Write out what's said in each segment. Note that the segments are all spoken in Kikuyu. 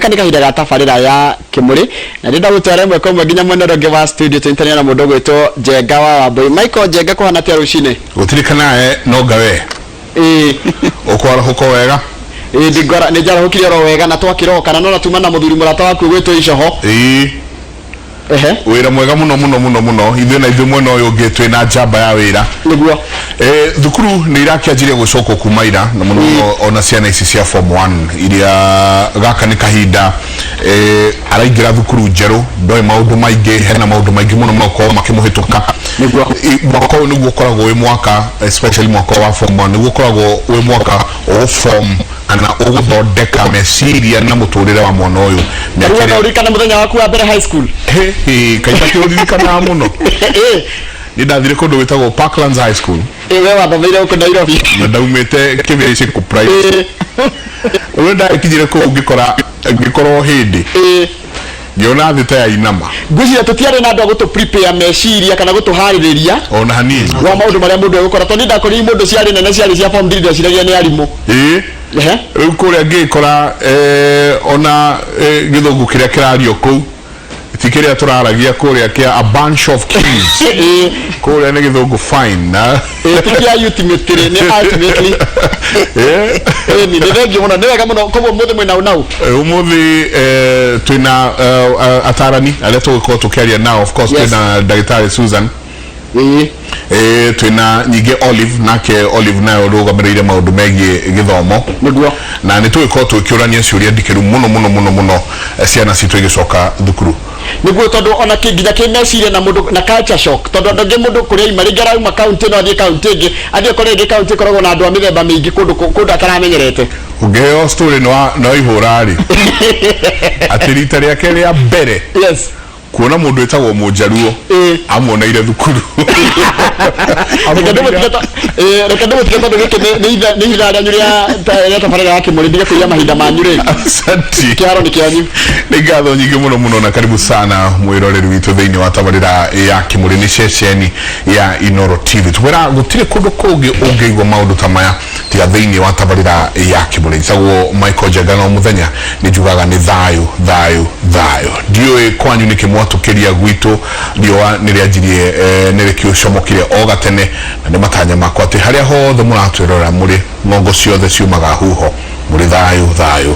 Gaka nĩ kahinda ga tabarĩra ya Kĩmũrĩ na ndĩrenda gũtwara ĩmwe kwa ĩmwe nginya mwena ũrĩa ũngĩ wa studio tũnyitanĩre na mũndũ ũgwĩtwo Njenga wa Wambũi. Michael Njenga, kũhana atĩa rũcinĩ? Gũtirĩ kanae no ngawe. Ĩĩ. Ũkwarahũka wega? Ĩĩ, ndingwara nĩ njarahũkire oro wega na twakĩroka na nona tuma na mũthuri mũrata waku ũgwĩtwo Icoho. Ĩĩ. Ehe. Wĩra mwega mũno mũno mũno mũno. Ithuĩ na ithuĩ mwena ũyũ ũngĩ twĩna njamba ya wĩra. Nĩguo. Eh, thukuru nĩ irakĩanjirie gũcokwo kuma ira na mũno mũno ona ciana ici cia form 1 iria gaka nĩ kahinda eh, araingĩra thukuru njerũ, ndoĩ maũndũ maingĩ, hena maũndũ maingĩ mũno makorwo makĩmũhĩtũka. Nĩguo. Mwaka ũyũ nĩguo ũkoragwo wĩ mwaka, especially mwaka wa form 1 nĩguo ũkoragwo wĩ mwaka ũgũform kana ũgũthondeka meciria na mũtũrĩre wa mwana ũyũ. Mĩaka Rĩu ĩrĩa- no ũririkane mũthenya waku wa mbere high school? Hĩ, hĩ, kaita kĩũririkanaga mũno. Ĩĩ. Nĩ ndathire kũndũ gwĩtagwo Parklands High School. Ĩĩ, we wathomeire gũkũ Nairobi. Na ndaumĩte Kĩbĩrĩcĩkũ Primary. Rĩu ndakinyire kũu ngĩkora ngĩkorwo hĩndĩ ngĩona thĩ ta yainama. Ngwĩciria tũtiarĩ na andũ a gũtũ prepare meciria kana gũtũharĩrĩria ona hanini wa maũndũ marĩa mũndũ egũkora, tondũ niĩ ndakorire mũndũ ciarĩ nene ciarĩ cia form 3, ndeciragia nĩ arimũ. Ĩĩ. Ehe. Rĩu kũrĩa ngĩkora ona gĩthũngũ kĩrĩa kĩrario kũu ti kĩrĩa tũraragia kũrĩa kĩa a bunch of keys. Kũrĩa nĩ gĩthũngũ fine na Ĩĩ, ti kĩa ultimately, nĩ ultimately. Ĩĩ, nĩ thengiũ mũno, nĩ wega mũno. Koguo mũthĩ mwĩna ũnau? Ũmũthĩ twĩna atarani arĩa tũgũkorwo tũkĩaria nao, of course. Twĩna ndagĩtarĩ Susan. Twĩna nyingĩ Olive, nake Olive nayo ũrũgamĩrĩire maũndũ megiĩ gĩthomo. Nĩguo. Na nĩ tũgĩkorwo tũkĩũrania ciũria ndikĩru mũno mũno mũno mũno ciana citũ igĩcoka thukuru. Nĩguo, tondũ ona nginya kĩmeciria na mũndũ na culture shock, tondũ andũ angĩ mũndũ kũrĩa aima, rĩngĩ arauma kaunti ĩno athiĩ kaunti ĩngĩ, athiĩ kũrĩa ĩngĩ kaunti ĩkoragwo na andũ a mĩthemba mĩingĩ kũndũ kũndũ ataramenyerete. Ũngĩheo story nĩ waihũra rĩ, atĩ rita rĩake rĩa mbere kuona mũndũ wĩtagwo mũnjaruo amuoneire thukuru. Reke ndĩmũtige tondũ gĩkĩ nĩ ithaa rĩanyu rĩa tabarĩra ya Kĩmũrĩ, ndige kũiya mahinda manyu rĩ. Asante. Kĩharo nĩ kĩanyu. Nĩ ngatho nyingĩ mũno mũno na karibu sana mwĩroreri witũ thĩinĩ wa tabarĩra ya Kĩmũrĩ, nĩ ceceni ya Inoro TV. Twĩra gũtirĩ kũndũ kũngĩ ũngĩigua maũndũ ta maya tiga thĩinĩ wa tabarĩra ya Kĩmũrĩ. Njĩtagwo Michael Njenga na o mũthenya nĩ njugaga nĩ thayũ thayũ thayũ. Ndiũĩ kwanyu nĩkĩ mwatũkĩria, gwitũ riũa nĩ rĩanjirie nĩ rĩkĩũcomokire o gatene, na nĩ matanya makwa atĩ harĩa hothe mũratwĩrorera mũrĩ ng'ongo ciothe ciumaga huho mũrĩ thayũ thayũ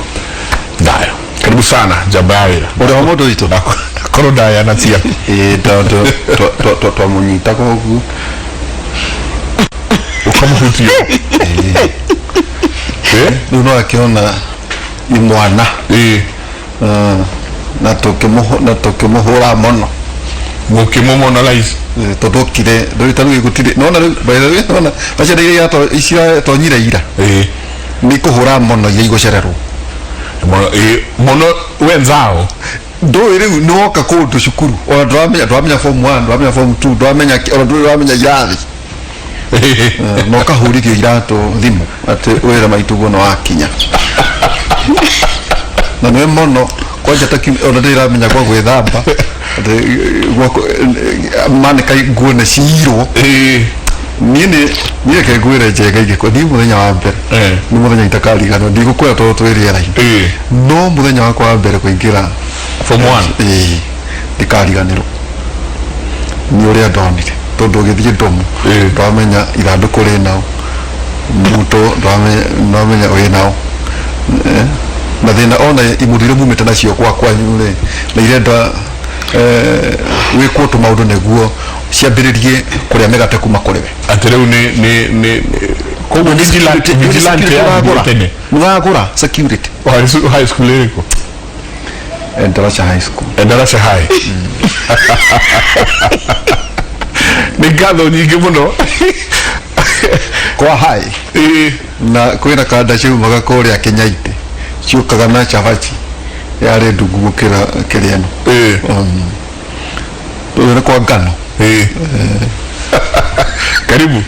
thayũ. Karibu sana njamba ya wĩra. Ũrĩ ho mũndũ witũ? Korwo ndayana cia Ĩĩ, tondũ twamũnyitaga ũguo. Ũkamũhutia. Rĩu no akĩona imwana. Na tũkĩmũhũra mũno. Mũkĩmũmona raici? Tondũ okire rĩu ta rĩu gũtirĩ nona rĩu, by the way, nona maciana iria iratonyire ira nĩ kũhũra mũno iria igũcererwo. Mũno, ĩĩ, mũno wenzao. Ndũĩ rĩu nĩ woka kũndũ cukuru ona ndũramenya, ndũramenya form 1, ndũramenya form 2, ndũramenya ona ndũrĩ ũramenya irathi. Na ũkahũrithio iratũ thimũ atĩ wĩra maitũ guo nĩ wakinya na nĩwe mũno kwanja ta ona ndĩrĩ ramenya gwa gwĩthamba atĩ, manĩka nguo nĩ ciirwo. Niĩ nĩ niĩ reke ngwĩre Njenga, ingĩkwa niĩ mũthenya wa mbere nĩ mũthenya itakariganĩrwo, ndigũkwĩra tondũ twĩ rĩera-inĩ, no mũthenya wakwa wa mbere kũingĩra form 1. Ĩĩ, ndikariganĩrwo nĩ ũrĩa ndonire, tondũ ũgĩthiĩ ndomu ndwamenya ithandũkũ rĩnao muto, ndwamenya wĩnao. Na thĩna ona imũndũ iria mumĩte nacio kwa kwanyu rĩ, na irenda wĩkwo tũmaũndũ nĩguo ciambĩrĩrie kũrĩa mĩgate kuma kũrĩ we. Atĩ rĩu nĩ koguo vigilante vigilante ya tene. Nĩwagũra security. High school ĩrĩkũ? Endarasha High School. Endarasha High. Nĩ ngatho nyingĩ mũno. Kwa high. Na kwĩna kanda ciaumaga kũrĩa Kĩnyaitĩ ciũkaga na cabaci yarĩ ndungu gũkĩra kĩrĩa ĩno. Ũyũ nĩ kwa ngano. Karibu,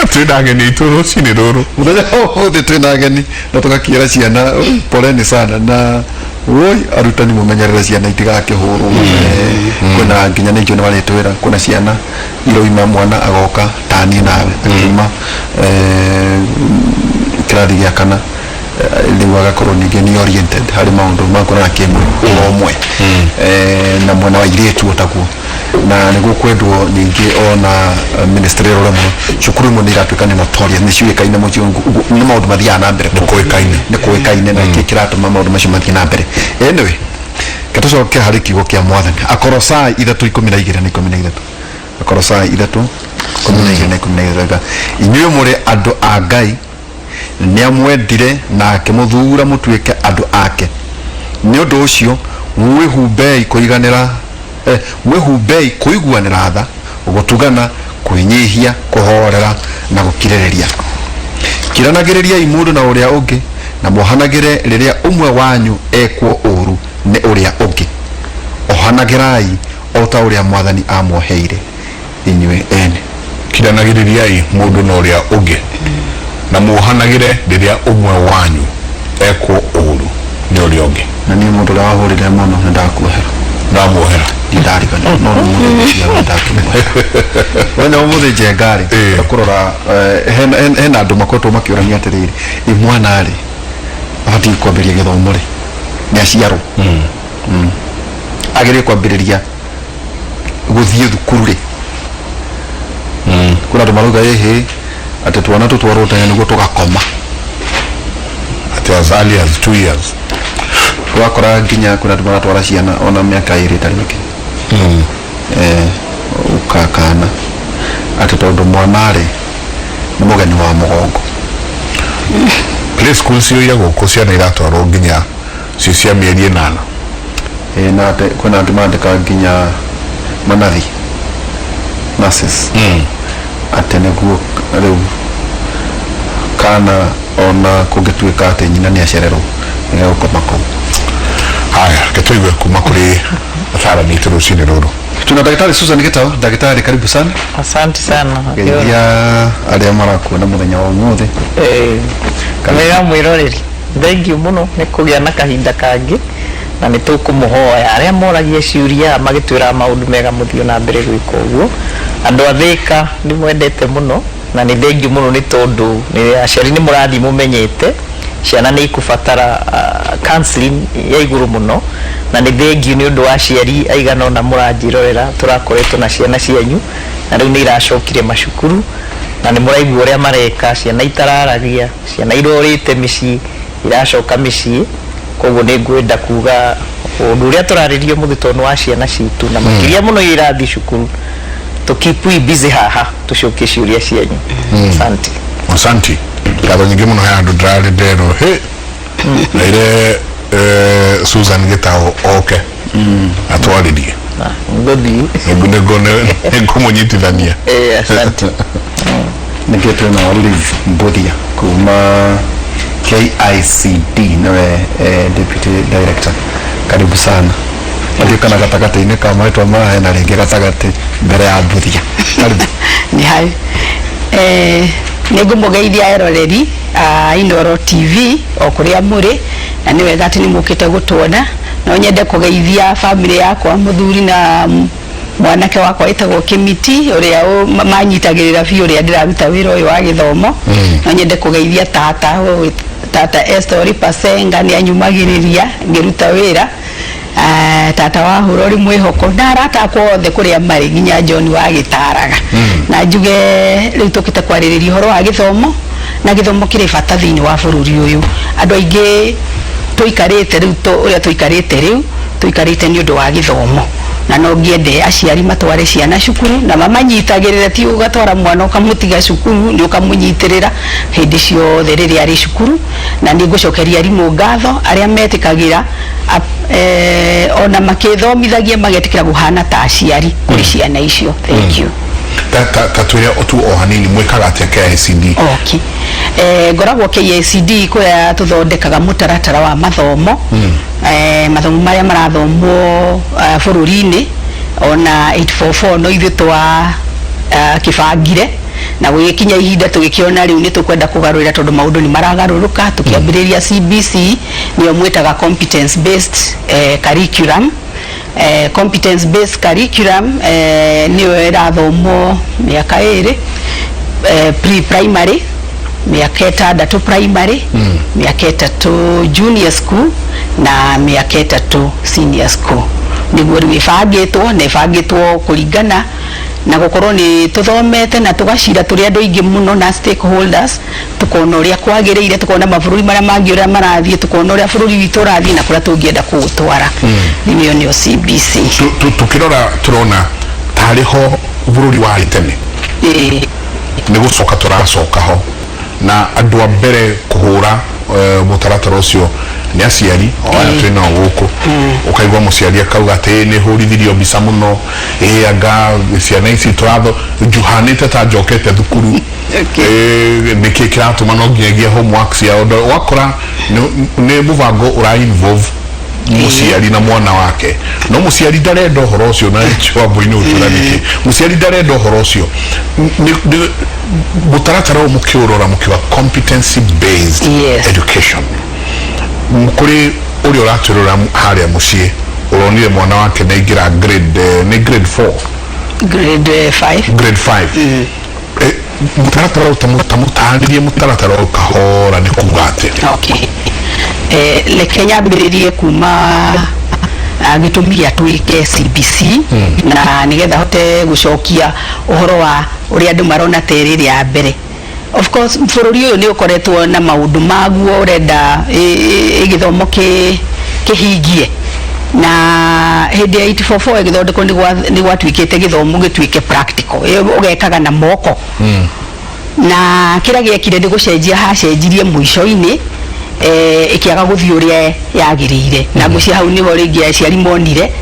twĩna ageni aitũ rũcinĩ rũrũ. Mũthenya ũmũthĩ twĩna ageni na tũgakĩra ciana poleni sana na woi arutani mũmenyerere ciana itigakĩhũrwo. Kwĩna nginya nĩ njũĩ nĩ marĩtwĩra kwĩna ciana iroima mwana agoka taniĩ nawe akiuma kĩrathi gĩa kana. Rĩu agakorwo ningĩ nĩ oriented harĩ maũndũ ma kuonana kĩmwĩrĩ o ũmwe. Na mwena wa airĩtu o taguo, na nĩguo kwendwo ningĩ ona ministry ĩrore mũno. Cukuru imwe nĩ iratuĩka nĩ notorious, nĩ ciũĩkaine mũciĩ, nĩ maũndũ mathiaga na mbere kũu. Kũĩkaine. Nĩ kũĩkaine na kĩ kĩratũma maũndũ macio mathiĩ na mbere. Anyway, ke tũcoke harĩ kiugo kĩa Mwathani, Akorosai 3:12 na 13. Akorosai 3:12 na 13: "Inyuĩ mũrĩ andũ a Ngai, nĩamwendire na akĩmũthuura mũtuĩke andũ ake. Nĩ ũndũ ũcio mwĩhumbei kũiganĩra, mwĩhumbei kũiguanĩra tha, gũtugana, kwĩnyihia, kũhoorera na gũkirĩrĩria. Kiranagĩrĩriai mũndũ na ũrĩa ũngĩ, na muohanagĩre rĩrĩa ũmwe wanyu ekwo ũũru nĩ ũrĩa ũngĩ. Ohanagĩrai o ta ũrĩa Mwathani amuoheire inyuĩ ene." Kiranagĩrĩriai mũndũ na ũrĩa ũngĩ na muohanagĩre rĩrĩa ũmwe wanyu ekwo ũũru nĩ ũrĩa ũngĩ. Na niĩ mũndũ ũrĩa wahũrire mũno, nĩ ndakuohera. Ndamuohera. Ndariganĩrwo, no nĩ mũndũ ngwĩciria ndakĩmuohera wena ũmũthĩ njenga rĩ. Kũrora hena andũ makoretwo makĩũrania atĩrĩrĩ, ĩ mwana rĩ, abatiĩ kwambĩrĩria gĩthomo rĩ? Nĩ aciarwo, agĩrĩire kwambĩrĩria gũthiĩ thukuru rĩ? Kwĩna andũ marauga ĩhĩ, atĩ twana tũtwarwo tene nĩguo tũgakoma. At as early as 2 years. Ũrakora nginya kwĩna andũ maratwara ciana ona mĩaka 2 ĩtarĩ mĩkinyu, ũkakana atĩ tondũ mwana rĩ, nĩ mũgeni wa mũgongo. Play school ciyũire gũkũ, ciana iratwarwo nginya ci cia mĩeri 8. Ĩ, na atĩ kwĩna angĩ mandĩka nginya manathi, nurses, atĩ nĩguo rĩu kana ona kũngĩtuĩka atĩ nyina nĩ acererwo, nĩgegũkoma kũu. Haya, reke tũigue kuma kũrĩ ataarani aitũ rũcinĩ rũrũ. Tuna Daktari Susan Gitau. Daktari, karibu sana. Asante sana. Geithia arĩa marakuona mũthenya wa ũmũthĩ. Wega mwĩroreri, thank you mũno nĩ kũgĩa na kahinda kangĩ, na nĩ tũkũmũhoya arĩa moragia ciũria magĩtwĩraga maũndũ mega, mũthiĩ na mbere gwĩka ũguo. Andũ a Thĩka nĩ mwendete mũno, na nĩ thank you mũno nĩ tondũ nĩ aciari nĩ mũrathiĩ mũmenyete ciana nĩ ikũbatara counseling ya igũrũ mũno. Na nĩ thank you nĩ ũndũ wa aciari aigana ũna mũranjĩrorera, tũrakoretwo na ciana cianyu na rĩu nĩ iracokire macukuru, na nĩ mũraigua ũrĩa mareka, ciana itararagia, ciana irorĩte mĩciĩ iracoka mĩciĩ. Koguo nĩ ngwenda kuga ũndũ ũrĩa tũrarĩria ũmũthĩ, tondũ nĩ wa ciana citũ na makĩria mũno iria irathiĩ cukuru, tũ keep we busy haha tũcokie ciũria cianyu. Asante. Asanti, ngatho nyingĩ mũno. He handũ ndĩrarĩ nderwo hĩ naire, Susan Gitau oke atwarĩrie. Na ngũthiĩ. Nĩngũmũnyitithania. Asante. Ningĩ twĩna Olive Mbuthia kuma KICD, nĩwe deputy director. Karibu sana. Ndiũkana gatagatĩ-inĩ ka marĩtwa maya hena rĩngĩ gatagatĩ mbere ya Mbuthia. Karibu. Nĩ harĩ nĩ ngũmũgeithia eroreri a Inooro TV o kũrĩa mũrĩ, na nĩ wega atĩ nĩ mũkĩte gũtuona. No nyende kũgeithia bamĩrĩ yakwa, mũthuri na mwanake wakwa wĩtagwo Kĩmiti, ũrĩa manyitagĩrĩra biũ ũrĩa ndĩraruta wĩra ũyũ wa gĩthomo. No nyende kũgeithia tata, tata Esther Pasenga, nĩ anyumagĩrĩria ngĩruta wĩra. Tata wa hũra ũrĩ mwĩhoko na arata akwa othe kũrĩa marĩ, nginya John wa gĩtaraga. Na njuge rĩu tũkĩte kwarĩrĩria ũhoro wa gĩthomo, na gĩthomo kĩrĩ bata thĩinĩ wa bũrũri ũyũ. Andũ aingĩ tũikarĩte rĩu ũrĩa tũikarĩte rĩu, tũikarĩte nĩ ũndũ wa gĩthomo, na no ngĩende aciari matware ciana cukuru na mamanyitagĩrĩre. Ti ũgatwara mwana ũkamũtiga cukuru, nĩ ũkamũnyitĩrĩra hĩndĩ ciothe rĩrĩa arĩ cukuru. Na nĩ ngũcokeria arimũ ngatho arĩa metĩkagĩra ona makĩthomithagia magetĩkĩra gũhana ta aciari kũrĩ ciana icio. Thank you. Ta twĩre tu o hanini, mwĩkaga atĩa KICD? Okay. Ngoragwo KICD kũrĩa tũthondekaga mũtaratara wa mathomo, mathomo marĩa marathomwo bũrũri-inĩ, ona 844 no ithuĩ twa kĩbangire, na gũgĩkinya ihinda tũgĩkĩona rĩu nĩ tũkwenda kũgarũrĩra tondũ maũndũ nĩ maragarũrũka. Tũkĩambĩrĩria CBC, nĩyo mwĩtaga competence based curriculum. Competence based curriculum nĩyo ĩrathomwo mĩaka 2 pre primary. Mĩaka 6 primary, mĩaka 3 junior school na mĩaka 3 senior school. Nĩguo rĩu ĩbangĩtwo, na ĩbangĩtwo kũringana na gũkorwo nĩ tũthomete na tũgacira tũrĩ andũ aingĩ mũno na stakeholders, tukona ũrĩa kwagĩrĩire, tukona mabũrũri marĩa mangĩ ũrĩa marathiĩ, tukona ũrĩa bũrũri witũ ũrathiĩ na kũrĩa tũngĩenda kũũtwara. Rĩu ĩyo nĩyo CBC. Tukirora turona tarĩ ho bũrũri warĩ tene. Nĩ gũcoka tũracoka ho, na andũ a mbere kũhũra mũtaratara ũcio nĩ aciari o aya twĩ nao gũkũ. Ũkaigua mũciari akauga atĩ "Ĩ, nĩ hũrithirio mbica mũno, ĩ anga ciana ici tũratho njuhanĩte ta njokete thukuru." Nĩkĩ kĩratũma no nginyagia homework ciao? Wakora nĩ mũbango ũra involve mũciari na mwana wake, no mũciari ndarenda ũhoro ũcio, na wambui-inĩ ũtũra nĩkĩ mũciari ndarenda ũhoro ũcio. Mũtaratara ũyũ mũkĩũrora mũkiuga competency based education, kũrĩ ũrĩa ũratwĩrora harĩa mũciĩ ũronire mwana wake nĩ aingĩra grade nĩ grade 4? Grade 5. Grade 5. Mũtaratara ũyũ tamũtarĩrie mũtaratara ũyũ kahora nĩ kuga atĩa? Okay. Reke nyambĩrĩrie kuma gĩtũmi gĩa twĩke CBC, na nĩgetha hote gũcokia ũhoro wa ũrĩa andũ marona ta ĩrĩ ya mbere. Of course, bũrũri ũyũ nĩ ũkoretwo na maũndũ maguo ũrenda gĩthomo kĩhingie, na hĩndĩ ya 844 ĩgĩthondekwo nĩ gwatuĩkĩte gĩthomo gĩtuĩke practical, ũgekaga na moko, na kĩrĩa gĩekire nĩ gũcenjia hacenjirie mũico-inĩ, ĩkĩaga gũthiĩ ũrĩa yagĩrĩire, na ngwĩciria hau nĩho rĩngĩ aciari monire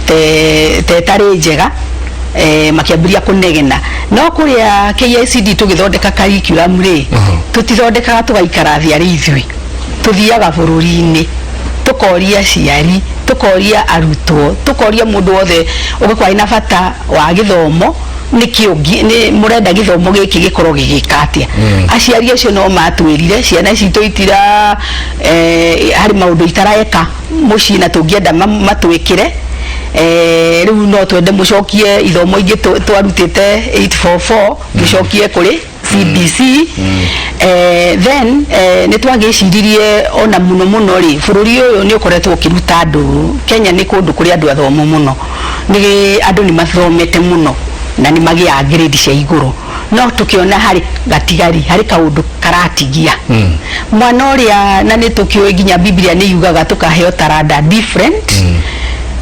te ĩtarĩ njega, makĩambĩrĩria kũnegena. No kũrĩa KICD tũgĩthondeka curriculum rĩ, tũtithondekaga tũgaikara thĩ arĩ ithuĩ, tũthiaga bũrũri-inĩ, tũkoria aciari, tũkoria arutwo, tũkoria mũndũ wothe ũngĩkorwo arĩ na bata wa gĩthomo, nĩkĩ ũngĩ nĩ mũrenda gĩthomo gĩkĩ gĩkorwo gĩgĩka atĩa. Aciari acio no matwĩrire ciana citũ itira harĩ maũndũ itareka mũciĩ na tũngĩenda matwĩkĩre. Rĩu no twende mũcokie ithomo ingĩ twarutĩte 844, mũcokie kũrĩ CBC. Then nĩ twagĩciririe ona mũno mũno rĩ, bũrũri ũyũ nĩ ũkoretwo ũkĩruta andũ. Kenya nĩ kũndũ kũrĩ andũ athomu mũno, nĩ andũ nĩ mathomete mũno na nĩ magĩaga grade cia igũrũ, no tũkĩona harĩ gatigari, harĩ kaũndũ karatigia mwana ũrĩa, na nĩ tũkĩũĩ nginya Biblia nĩ yugaga tũkaheo taranda different.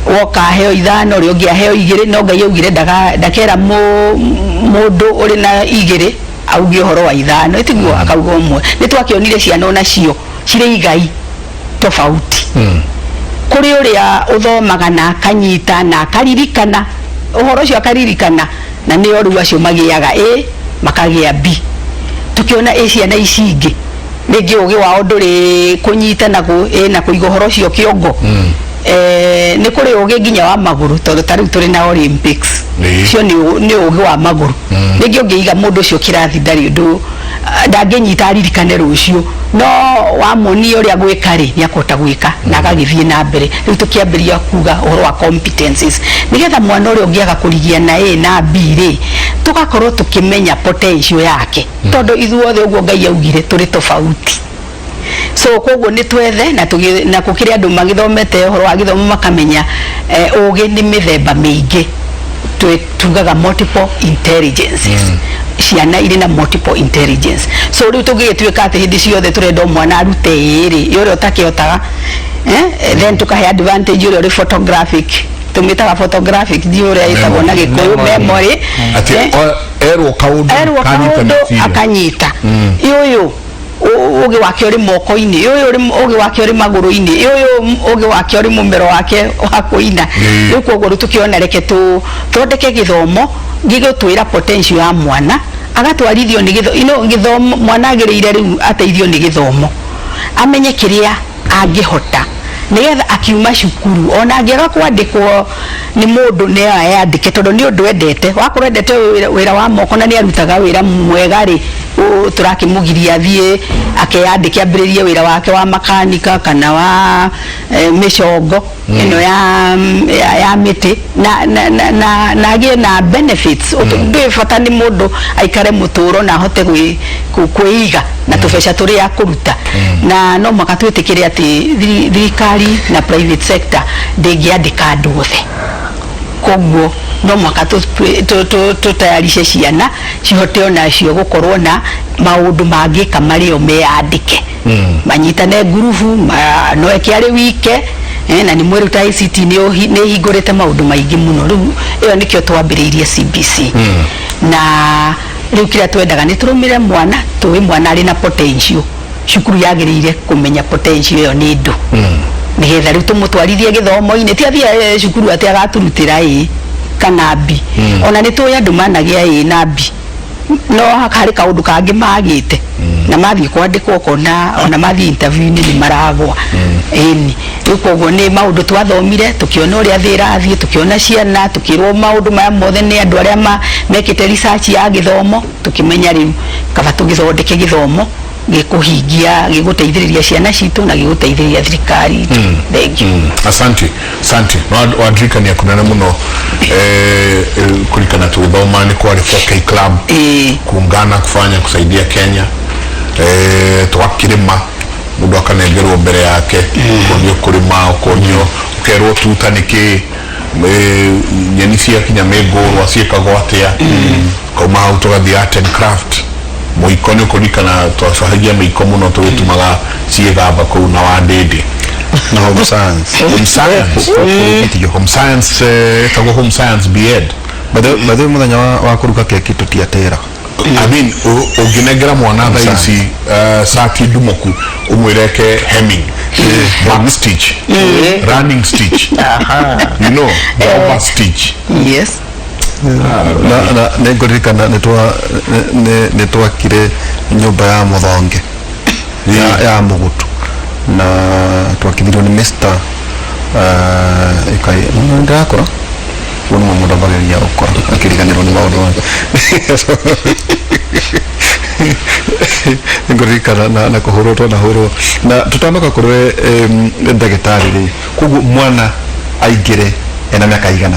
Woka aheo 5, ũrĩa ũngĩ aheo 2, no Ngai augire ndakera mũndũ ũrĩ na 2 auge ũhoro wa 5, ĩtiguo akauga 1. Nĩ twakĩonire ciana onacio cirĩ igai tofauti, kũrĩ ũrĩa ũthomaga na akanyita na akaririkana ũhoro ũcio, akaririkana, na nĩo rĩu acio magĩaga A, makagĩa B. Tukiona ĩ ciana ici ingĩ rĩngĩ ũgĩ wao ndũrĩ kũnyita na na kũiga ũhoro ũcio kĩongo. Nĩ kũrĩ ũgĩ nginya wa magũrũ, tondũ ta rĩu tũrĩ na Olympics. Ũcio nĩ ũgĩ wa magũrũ. Rĩngĩ ũngĩiga mũndũ ũcio kĩrathi ndarĩ ũndũ ndangĩnyita aririkane rũciũ, no wamuonia ũrĩa gwĩka rĩ, nĩ akũhota gwĩka na agagĩthiĩ na mbere. Rĩu tũkĩambĩrĩria kuga ũhoro wa competencies, nĩgetha mwana ũrĩa ũngĩaga kũrigia na A na B rĩ, tũgakorwo tũkĩmenya potential yake, tondũ ithuothe ũguo Ngai augire tũrĩ tofauti. So koguo nĩ twethe na na gũkĩrĩ andũ magĩthomete ũhoro wa gĩthomo makamenya ũgĩ nĩ mĩthemba mĩingĩ, tugaga multiple intelligences, ciana irĩ na multiple intelligence. So rĩu tũngĩgĩtuĩka atĩ hĩndĩ ciothe tũrenda o mwana arute ĩ rĩ, ũrĩa ũtakĩhotaga, then tũkahe advantage ũrĩa ũrĩ photographic, tũmĩtaga photographic, ndiũ ũrĩa ĩtagwo na Gĩkũyũ, memory. Atĩ erwo kaũndũ, erwo kanyita kaũndũ meciria. Akanyita. Ũyũ ũgĩ wake ũrĩ moko-inĩ, ũyũ ũgĩ wake ũrĩ magũrũ-inĩ, ũyũ ũgĩ wake ũrĩ mũmero wake wa kũina. Rĩu koguo rĩu tũkĩona reke tũthondeke gĩthomo gĩgũtwĩra potential ya mwana, agatwarithio nĩ gĩthomo. Mwana agĩrĩire rĩu ateithio nĩ gĩthomo amenye kĩrĩa angĩhota, nĩgetha akiuma cukuru ona angĩaga kwandĩkwo nĩ mũndũ, nĩ eyandĩke, tondũ nĩ ũndũ endete. Wakorwo endete wĩra wa moko na nĩ arutaga wĩra mwega rĩ, Tũrakĩmũgiria athiĩ akeyandĩke ambĩrĩrie wĩra wake wa makanika kana wa mĩcongo ĩno ya mĩtĩ na agĩe na benefits. Ndũĩ bata nĩ mũndũ aikare mũtũro na ahote kwĩiga na tũbeca tũrĩa akũruta. Na no mũhaka twĩtĩkĩre atĩ thirikari na private sector ndĩngĩandĩka andũ othe, koguo no mũhaka tũtayarishe ciana cihote onacio gũkorwo na maũndũ mangĩka marĩ o meyandĩke, manyitane ngurubu, no eke arĩ wike. Na nĩ mwĩrĩ ta ICT nĩ ĩhingũrĩte maũndũ maingĩ mũno. Rĩu ĩyo nĩkĩo twambĩrĩirie CBC, na rĩu kĩrĩa twendaga nĩ tũrũmĩre mwana. Tũĩ mwana arĩ na potential, cukuru yagĩrĩire kũmenya potential ĩyo nĩ ndũ, nĩgetha rĩu tũmũtwarithie gĩthomo-inĩ, ti athiĩ cukuru atĩ agaturutĩra A kana B. Ona nĩ tũĩ andũ managĩa A na B, no harĩ kaũndũ kangĩ magĩte na mathiĩ kwandĩkwo, ũkona ona mathiĩ interview-inĩ nĩ maragwa. Ĩni, rĩu koguo nĩ maũndũ twathomire, tũkĩona ũrĩa thĩ ĩrathiĩ, tũkĩona ciana, tũkĩrwo maũndũ maya mothe nĩ andũ arĩa mekĩte research ya gĩthomo, tũkĩmenya rĩu kaba tũgĩthondeke gĩthomo gĩkũhingia, gĩgũteithĩrĩria ciana citũ na gĩgũteithĩrĩria thirikari itũ. Thank you. Asante, asante. Wandirikania kunene muno. Kurikana tugithoma nĩ kwarĩ 4K club, kuungana, kufanya, kusaidia Kenya. Twakĩrĩma, mũndũ akanengerwo mbere yake, ũkonio kũrĩma, ũkonio, ũkerwo tuta nĩ kĩ, nyeni ciakinya mĩngũrwa ciĩkagwo atĩa. Kauma hau tũgathiĩ art and craft, mũiko. Nĩ ũkũririkana twacahagia mĩiko mũno, tũgĩtumaga ciĩgamba kũu na wandĩndĩ. Na home science. Home science, home science, ĩtagwo home science B.Ed. By the way, mũthenya wa kũruga keki tũtiatĩra. I mean, ũngĩnengera mwana thaa ici cati ndumũku, ũmwĩre eke hemming, back stitch, running stitch, rubber stitch. Na nĩ ngũririkana nĩ twakire nyũmba ya mũthonge ya mũgũtu, na twakithirio nĩ Mr. Ikai ndĩrakũra ũguo nĩguo mũndũ ambagĩrĩria gũkũra akĩriganĩrwo nĩ maũndũ maya. Nĩngũririkana na kũhũrwo twanahũrwo na tũtanoka kũrĩ ndagĩtarĩ rĩ. Koguo mwana aingĩre ena mĩaka igana,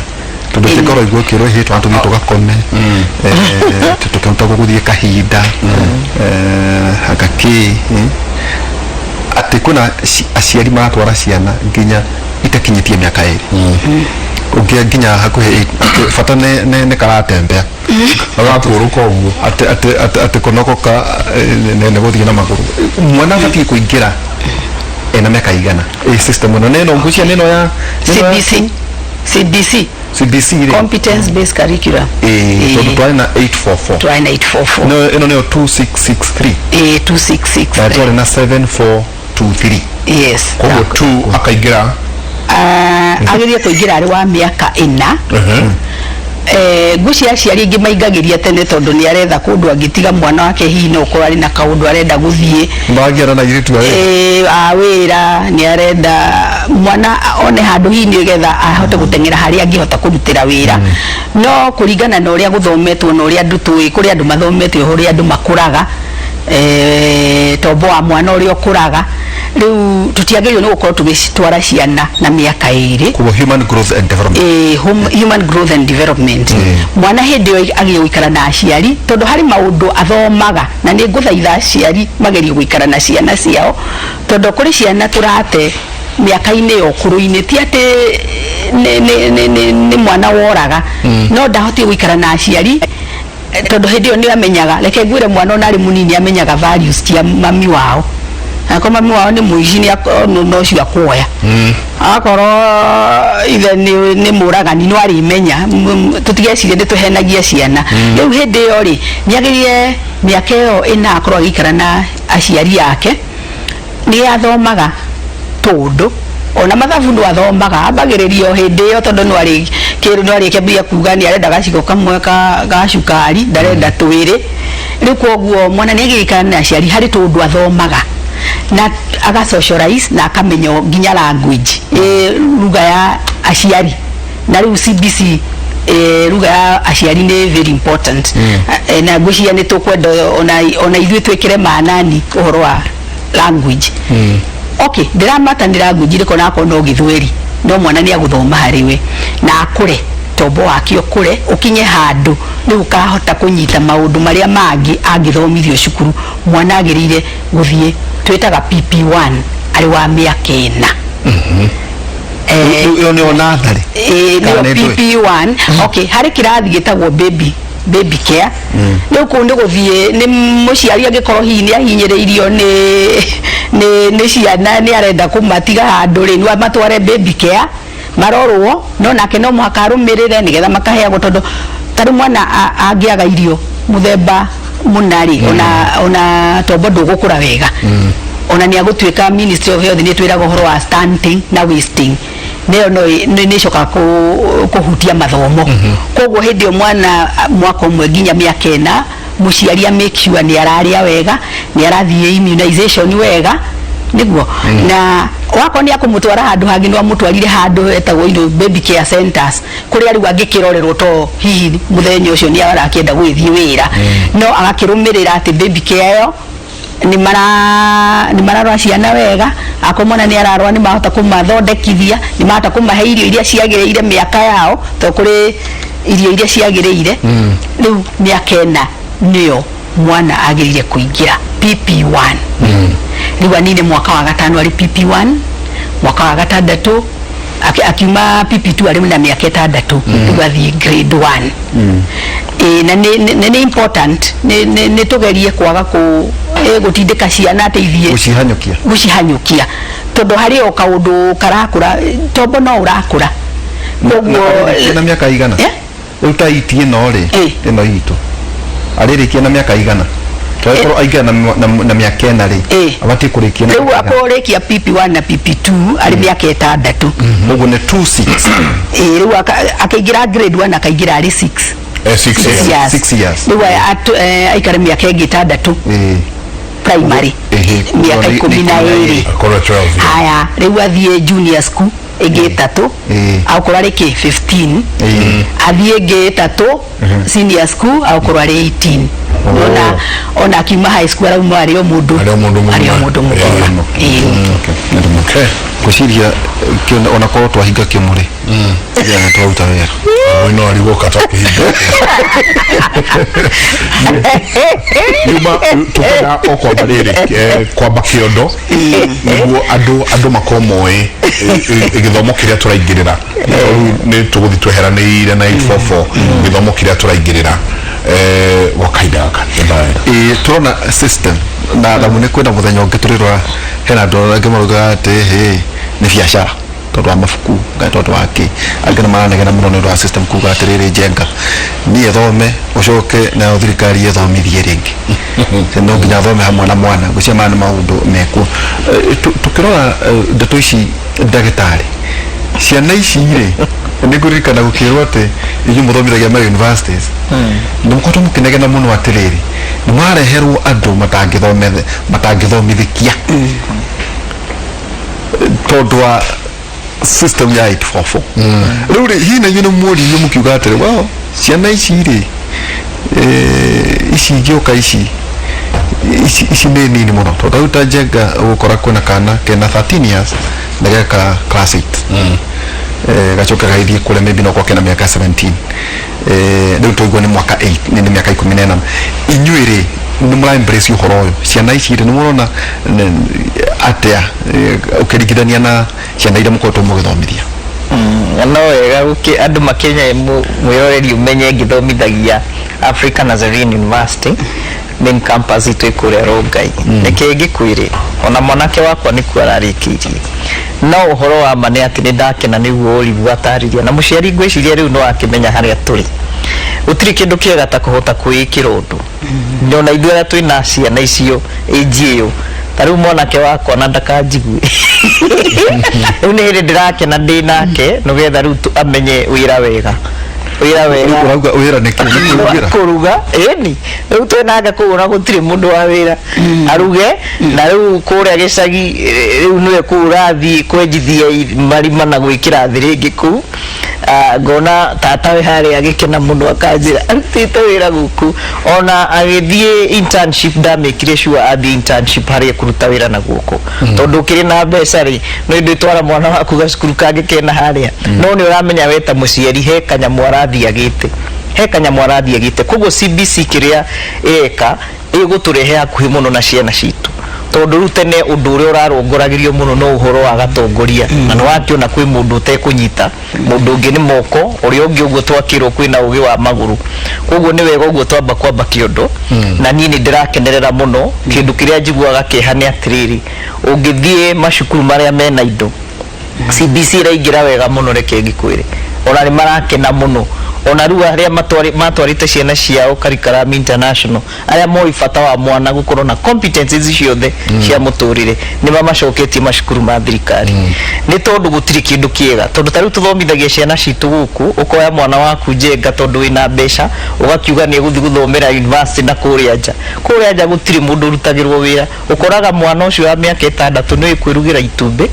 tondũ tingorwo igua kĩrwo hĩ twana tũthiĩ tũgakome, tũkĩhota gũthiĩ kahinda, anga kĩ, atĩ kwĩna aciari maratwara ciana nginya itakinyĩtie mĩaka 2, ũngĩ nginya hakuhĩ, atĩ bata nĩ karatembea. Agakũrũka ũguo. Atĩ kũnogoka nĩ gũthiĩ na magũrũ. Mwana abatiĩ kũingĩra ena mĩaka igana ĩ system ĩno nĩ ĩno ngwĩciria nĩ ĩno ya nĩ ĩno ya CBC, CBC. CBC rĩ. Competence based curriculum. Ĩ, tondũ twarĩ na 844. Twarĩ na 844. No, ĩno nĩyo 2663. Ĩ, 266. Na twarĩ na 7423. Yes. Koguo tu akaingĩra. Ah, agĩrĩire kũingĩra arĩ wa mĩaka 4. Ngwĩciria aciari aingĩ maingagĩria tene tondũ nĩ aretha kũndũ angĩtiga mwana wake, hihi no ũkorwo arĩ na kaũndũ arenda gũthiĩ. Magiana na airĩtu a wĩra. A wĩra, nĩ arenda mwana one handũ hihi nĩgetha ahote gũteng'era harĩa angĩhota kũrutĩra wĩra. No kũringana na ũrĩa gũthometwo na ũrĩa andũ tũĩ, kũrĩ andũ mathomete ũrĩa andũ makũraga, tombo wa mwana ũrĩa ũkũraga. Rĩu tũtiagĩrĩirwo nĩ gũkorwo tũgĩtwara ciana na mĩaka 2. Koguo human growth and development. Human growth and development. Mwana hĩndĩ ĩyo agĩe gũikara na aciari, tondũ harĩ maũndũ athomaga, na nĩ ngũthaitha aciari magerie gũikara na ciana ciao, tondũ kũrĩ ciana tũrate mĩaka-inĩ ya ũkũrũ-inĩ, ti atĩ nĩ mwana woraga, no ndahotire gũikara na aciari, tondũ hĩndĩ ĩyo nĩ amenyaga. Reke ngwĩre, mwana ona arĩ mũnini amenyaga values cia mami wao. Akorwo mami wao nĩ mũici, nĩ no ũcio akuoya. Akorwo ithe nĩ mũragani, no arĩmenya. Tũtigecirie nĩ tũhenagia ciana. Rĩu hĩndĩ ĩyo rĩ, nĩ agĩrĩire mĩaka ĩyo 4 akorwo agĩikara na aciari ake, nĩ athomaga, tondũ ona mathabu no athomaga, ambagĩrĩria o hĩndĩ ĩyo, tondũ no arĩ kĩrũ, no arĩkĩambia kuga nĩ arenda gaciko kamwe ka cukari, ndarenda twĩrĩ. Rĩu koguo mwana nĩ agĩikara na aciari, harĩ tũndũ athomaga na aga socialize na akamenya nginya language, lugha ya aciari. Na rĩu CBC Lugha ya aciari nĩ very important. Na ngwĩciria nĩ tũkwenda ona ithuĩ twĩkĩre maanani ũhoro wa language. Okay, ndĩramata nĩ language ĩrĩkũ, onakorwo no Gĩthweri, no mwana nĩ agũthoma harĩ we na akũre, tombo wake ũkũre ũkinye handũ rĩu ũkahota kũnyita maũndũ marĩa mangĩ angĩthomithio cukuru. Mwana agĩrĩire gũthiĩ twĩtaga PP1 arĩ wa mĩaka 4. Rĩu ĩyo nĩyo natharĩ? Ĩĩ, nĩyo. Kana nĩ ndũĩ? PP1. Okay, harĩ kĩrathi gĩtagwo baby care. Rĩu kũu nĩ gũthiĩ nĩ mũciari angĩkorwo hihi nĩ ahinyĩrĩirio nĩ ciana, nĩ arenda kũmatiga handũ rĩ, no amatware baby care marorwo, no nake no mũhaka arũmĩrĩre nĩgetha makaheagwo, tondũ tarĩu mwana angĩaga irio mũthemba mũna rĩ, ona tombo ndũgũkũra wega, ona nĩ agũtuĩka. Ministry of Health nĩ twĩraga ũhoro wa stunting na wasting, nĩyo no nĩ ĩcokaga kũhutia mathomo. Koguo hĩndĩ ĩyo mwana mwaka 1 nginya mĩaka 4, mũciari a make sure nĩ ararĩa wega, nĩ arathiĩ immunization wega, nĩguo na wakorwo nĩ akũmũtwara handũ hangĩ, no amũtwarire handũ hetagwo indo baby care centers, kũrĩa rĩu angĩkĩrorerwo, to hihi mũthenya ũcio nĩ arakĩenda gũgĩthiĩ wĩra, no agakĩrũmĩrĩra atĩ baby care ĩyo nĩ mararora ciana wega. Akorwo mwana nĩ ararwara, nĩ mahota kũmathondekithia, nĩ mahota kũmahe irio iria ciagĩrĩire mĩaka yao, to kũrĩ irio iria ciagĩrĩire. Rĩu mĩaka 4 nĩyo mwana agĩrĩire kũingĩra PP1. Rĩu anine mwaka wa 5 arĩ PP1, mwaka wa 6 akiuma PP2 arĩ na mĩaka 6, rĩu athiĩ grade 1. Ĩĩ, na nĩ important nĩ tũgerie kwaga gũtindĩka ciana atĩ ithiĩ gũcihanyũkia. Gũcihanyũkia, tondũ harĩ o kaũndũ karakũra, tombo no ũrakũra, koguo na mĩaka igana? Eh? Rĩu ta iti ĩno rĩ, ĩno itũ arĩrĩkia na mĩaka igana? Twakorwo aingĩra na mĩaka 4 rĩ, abatiĩ kũrĩkia na Rĩu mĩaka igana? Akũrĩkia PP1 na PP2 arĩ mĩaka 6. Ũguo nĩ 2 6. Ĩĩ, rĩu akaingĩra grade 1, akaingĩra arĩ 6. 6 years. Years. 6 years. Rĩu aikare mĩaka ĩngĩ 6 primary, mĩaka 12. Akorwo 12 years. Haya, rĩu athiĩ junior school ĩngĩ 3, agũkorwo arĩ kĩ 15. Athiĩ ĩngĩ 3 senior school, agũkorwo arĩ 18. Ona akiuma high school arauma arĩ o mũndũ Arĩ o mũndũ mũgima. Arĩ o mũndũ mũgima. Ĩĩ. Okay. Ngwĩciria onakorwo twahinga kĩmũrĩ ya nĩ twaruta wĩra. Mwino arigwo kata kĩhinga nyuma tukwenda o kwamba rĩrĩ, kwamba kĩondo nĩguo andũ makorwo moĩ gĩthomo kĩrĩa tũraingĩrĩra. Rĩu nĩ tũgũthiĩ tweheranĩire na 844, gĩthomo kĩrĩa tũraingĩrĩra gwa kahinda gaka. Ĩĩ, tũrona system na thamu nĩ kwĩna mũthenya ũngĩ tũrĩrora. Hena andũ angĩ maraugaga atĩ hĩ nĩ biacara tondũ wa mabuku ngai, tondũ wa kĩ, angĩ nĩ maranegena mũno nĩ ũndũ wa system, kuga atĩrĩrĩ, Njenga niĩ thome, ũcoke nayo thirikari ĩthomithie rĩngĩ, no nginya thome hamwe na mwana. Ngwĩciria maya nĩ maũndũ mekuo. Tũkĩrora ndeto ici, ndagĩtarĩ, ciana ici rĩ, nĩ ngũririkana gũkĩrwo atĩ inyuĩ mũthomithagia ma universities nĩ mũkoretwo mũkĩnegena mũno atĩrĩrĩ, nĩ mwareherwo andũ matangĩthomithĩkia tondũ wa system ya 844. Rĩu rĩ, hihi na inyuĩ nĩ muoririo mũkiuga atĩrĩ, well, ciana ici rĩ, ici ingĩũka ici nĩ nini mũno, tondũ rĩu ta Njenga ũgũkora kwĩna kana kena 13 years na geka class 8, gacoke gagĩthiĩ kũrĩa maybe no kena mĩaka 17. Rĩu twaigua nĩ mwaka 8, nĩ mĩaka 14. Inyuĩ rĩ, nĩ mũra embrace ũhoro ũyũ? Ciana ici rĩ, nĩ mũrona atĩa ũkĩringithania na ciana iria mũkoretwo mũgĩthomithia? No wega andũ makĩnya mwĩroreri ũmenye ngĩthomithagia Africa Nazarene University, main campus itũ ĩkũrĩa Rongai. Reke ngĩkwĩre, ona mwanake wakwa nĩkuo ararĩkĩirie, no ũhoro wa ma nĩ atĩ nĩ ndakena nĩguo ũrigũ atarĩria na mũciari. Ngwĩciria rĩu no akĩmenya harĩa tũrĩ. Gũtirĩ kĩndũ kĩega ta kũhota kwĩĩkĩra ũndũ, ona ithuĩ arĩa twĩna ciana icio ĩnji ĩyo. Ta rĩu mwanake wakwa, na ndakanjigue, rĩu nĩ hĩndĩ ndĩrakena ndĩ nake, nĩgetha rĩu amenye wĩra wega, wĩra wega. Ũrauga wĩra nĩ kĩ? Nĩ kũrugĩra? Kũruga, ĩni. Rĩu twĩnake kũu na gũtirĩ mũndũ wa wĩra aruge, na rĩu kũrĩa gĩcagi, rĩu nĩwe kũu ũrathiĩ kwenjithia marima na gwĩkĩra thĩ rĩngĩ kũu. Ah, ngona tata we harĩa agĩkena mũno akanjĩra arutĩte wĩra gũkũ ona agĩthiĩ internship ndamĩkire sure athiĩ internship harĩa kũruta wĩra na guoko tondũ ũkĩrĩ na mbeca rĩ no ndwĩtwara mwana waku gacukuru kangĩ kena harĩa no nĩ ũramenya we ta mũciari he kanyamũ arathiĩ agĩte he kanyamũ arathiĩ agĩte. Koguo CBC kĩrĩa ĩreka ĩgũtũrehe hakuhĩ mũno na ciana citũ, tondũ rĩu tene ũndũ ũrĩa ũrarongoragĩrio mũno no ũhoro wa gatongoria, na nĩ wakĩona kwĩ mũndũ ũtekũnyita mũndũ ũngĩ nĩ moko ũrĩa ũngĩ, ũguo twakĩrwo kwĩna ũgĩ wa magũrũ. Koguo nĩ wega ũguo twamba kwamba kĩondo, na niĩ nĩ ndĩrakenerera mũno. Kĩndũ kĩrĩa njiguaga kĩeha nĩ atĩrĩrĩ, ũngĩthiĩ macukuru marĩa mena indo, CBC ĩraingĩra wega mũno, reke ngĩkwĩre, ona nĩ marakena mũno. Ona rĩu arĩa matwarĩte ciana ciao Curriculum International, arĩa moĩ bata wa mwana gũkorwo na competencies ciothe cia mũtũrĩre, nĩ mamacoketie macukuru ma thirikari, nĩ tondũ gũtirĩ kĩndũ kĩega. Tondũ ta rĩu tũthomithagia ciana citũ gũkũ, ũkoya mwana waku njenga tondũ wĩna mbeca, ũgakiuga nĩ egũthiĩ gũthomera university na kũrĩa nja. Kũrĩa nja gũtirĩ mũndũ ũrutagĩrwo wĩra. Ũkoraga mwana ũcio wa mĩaka 6 nĩoĩ kwĩrugĩra itumbĩ,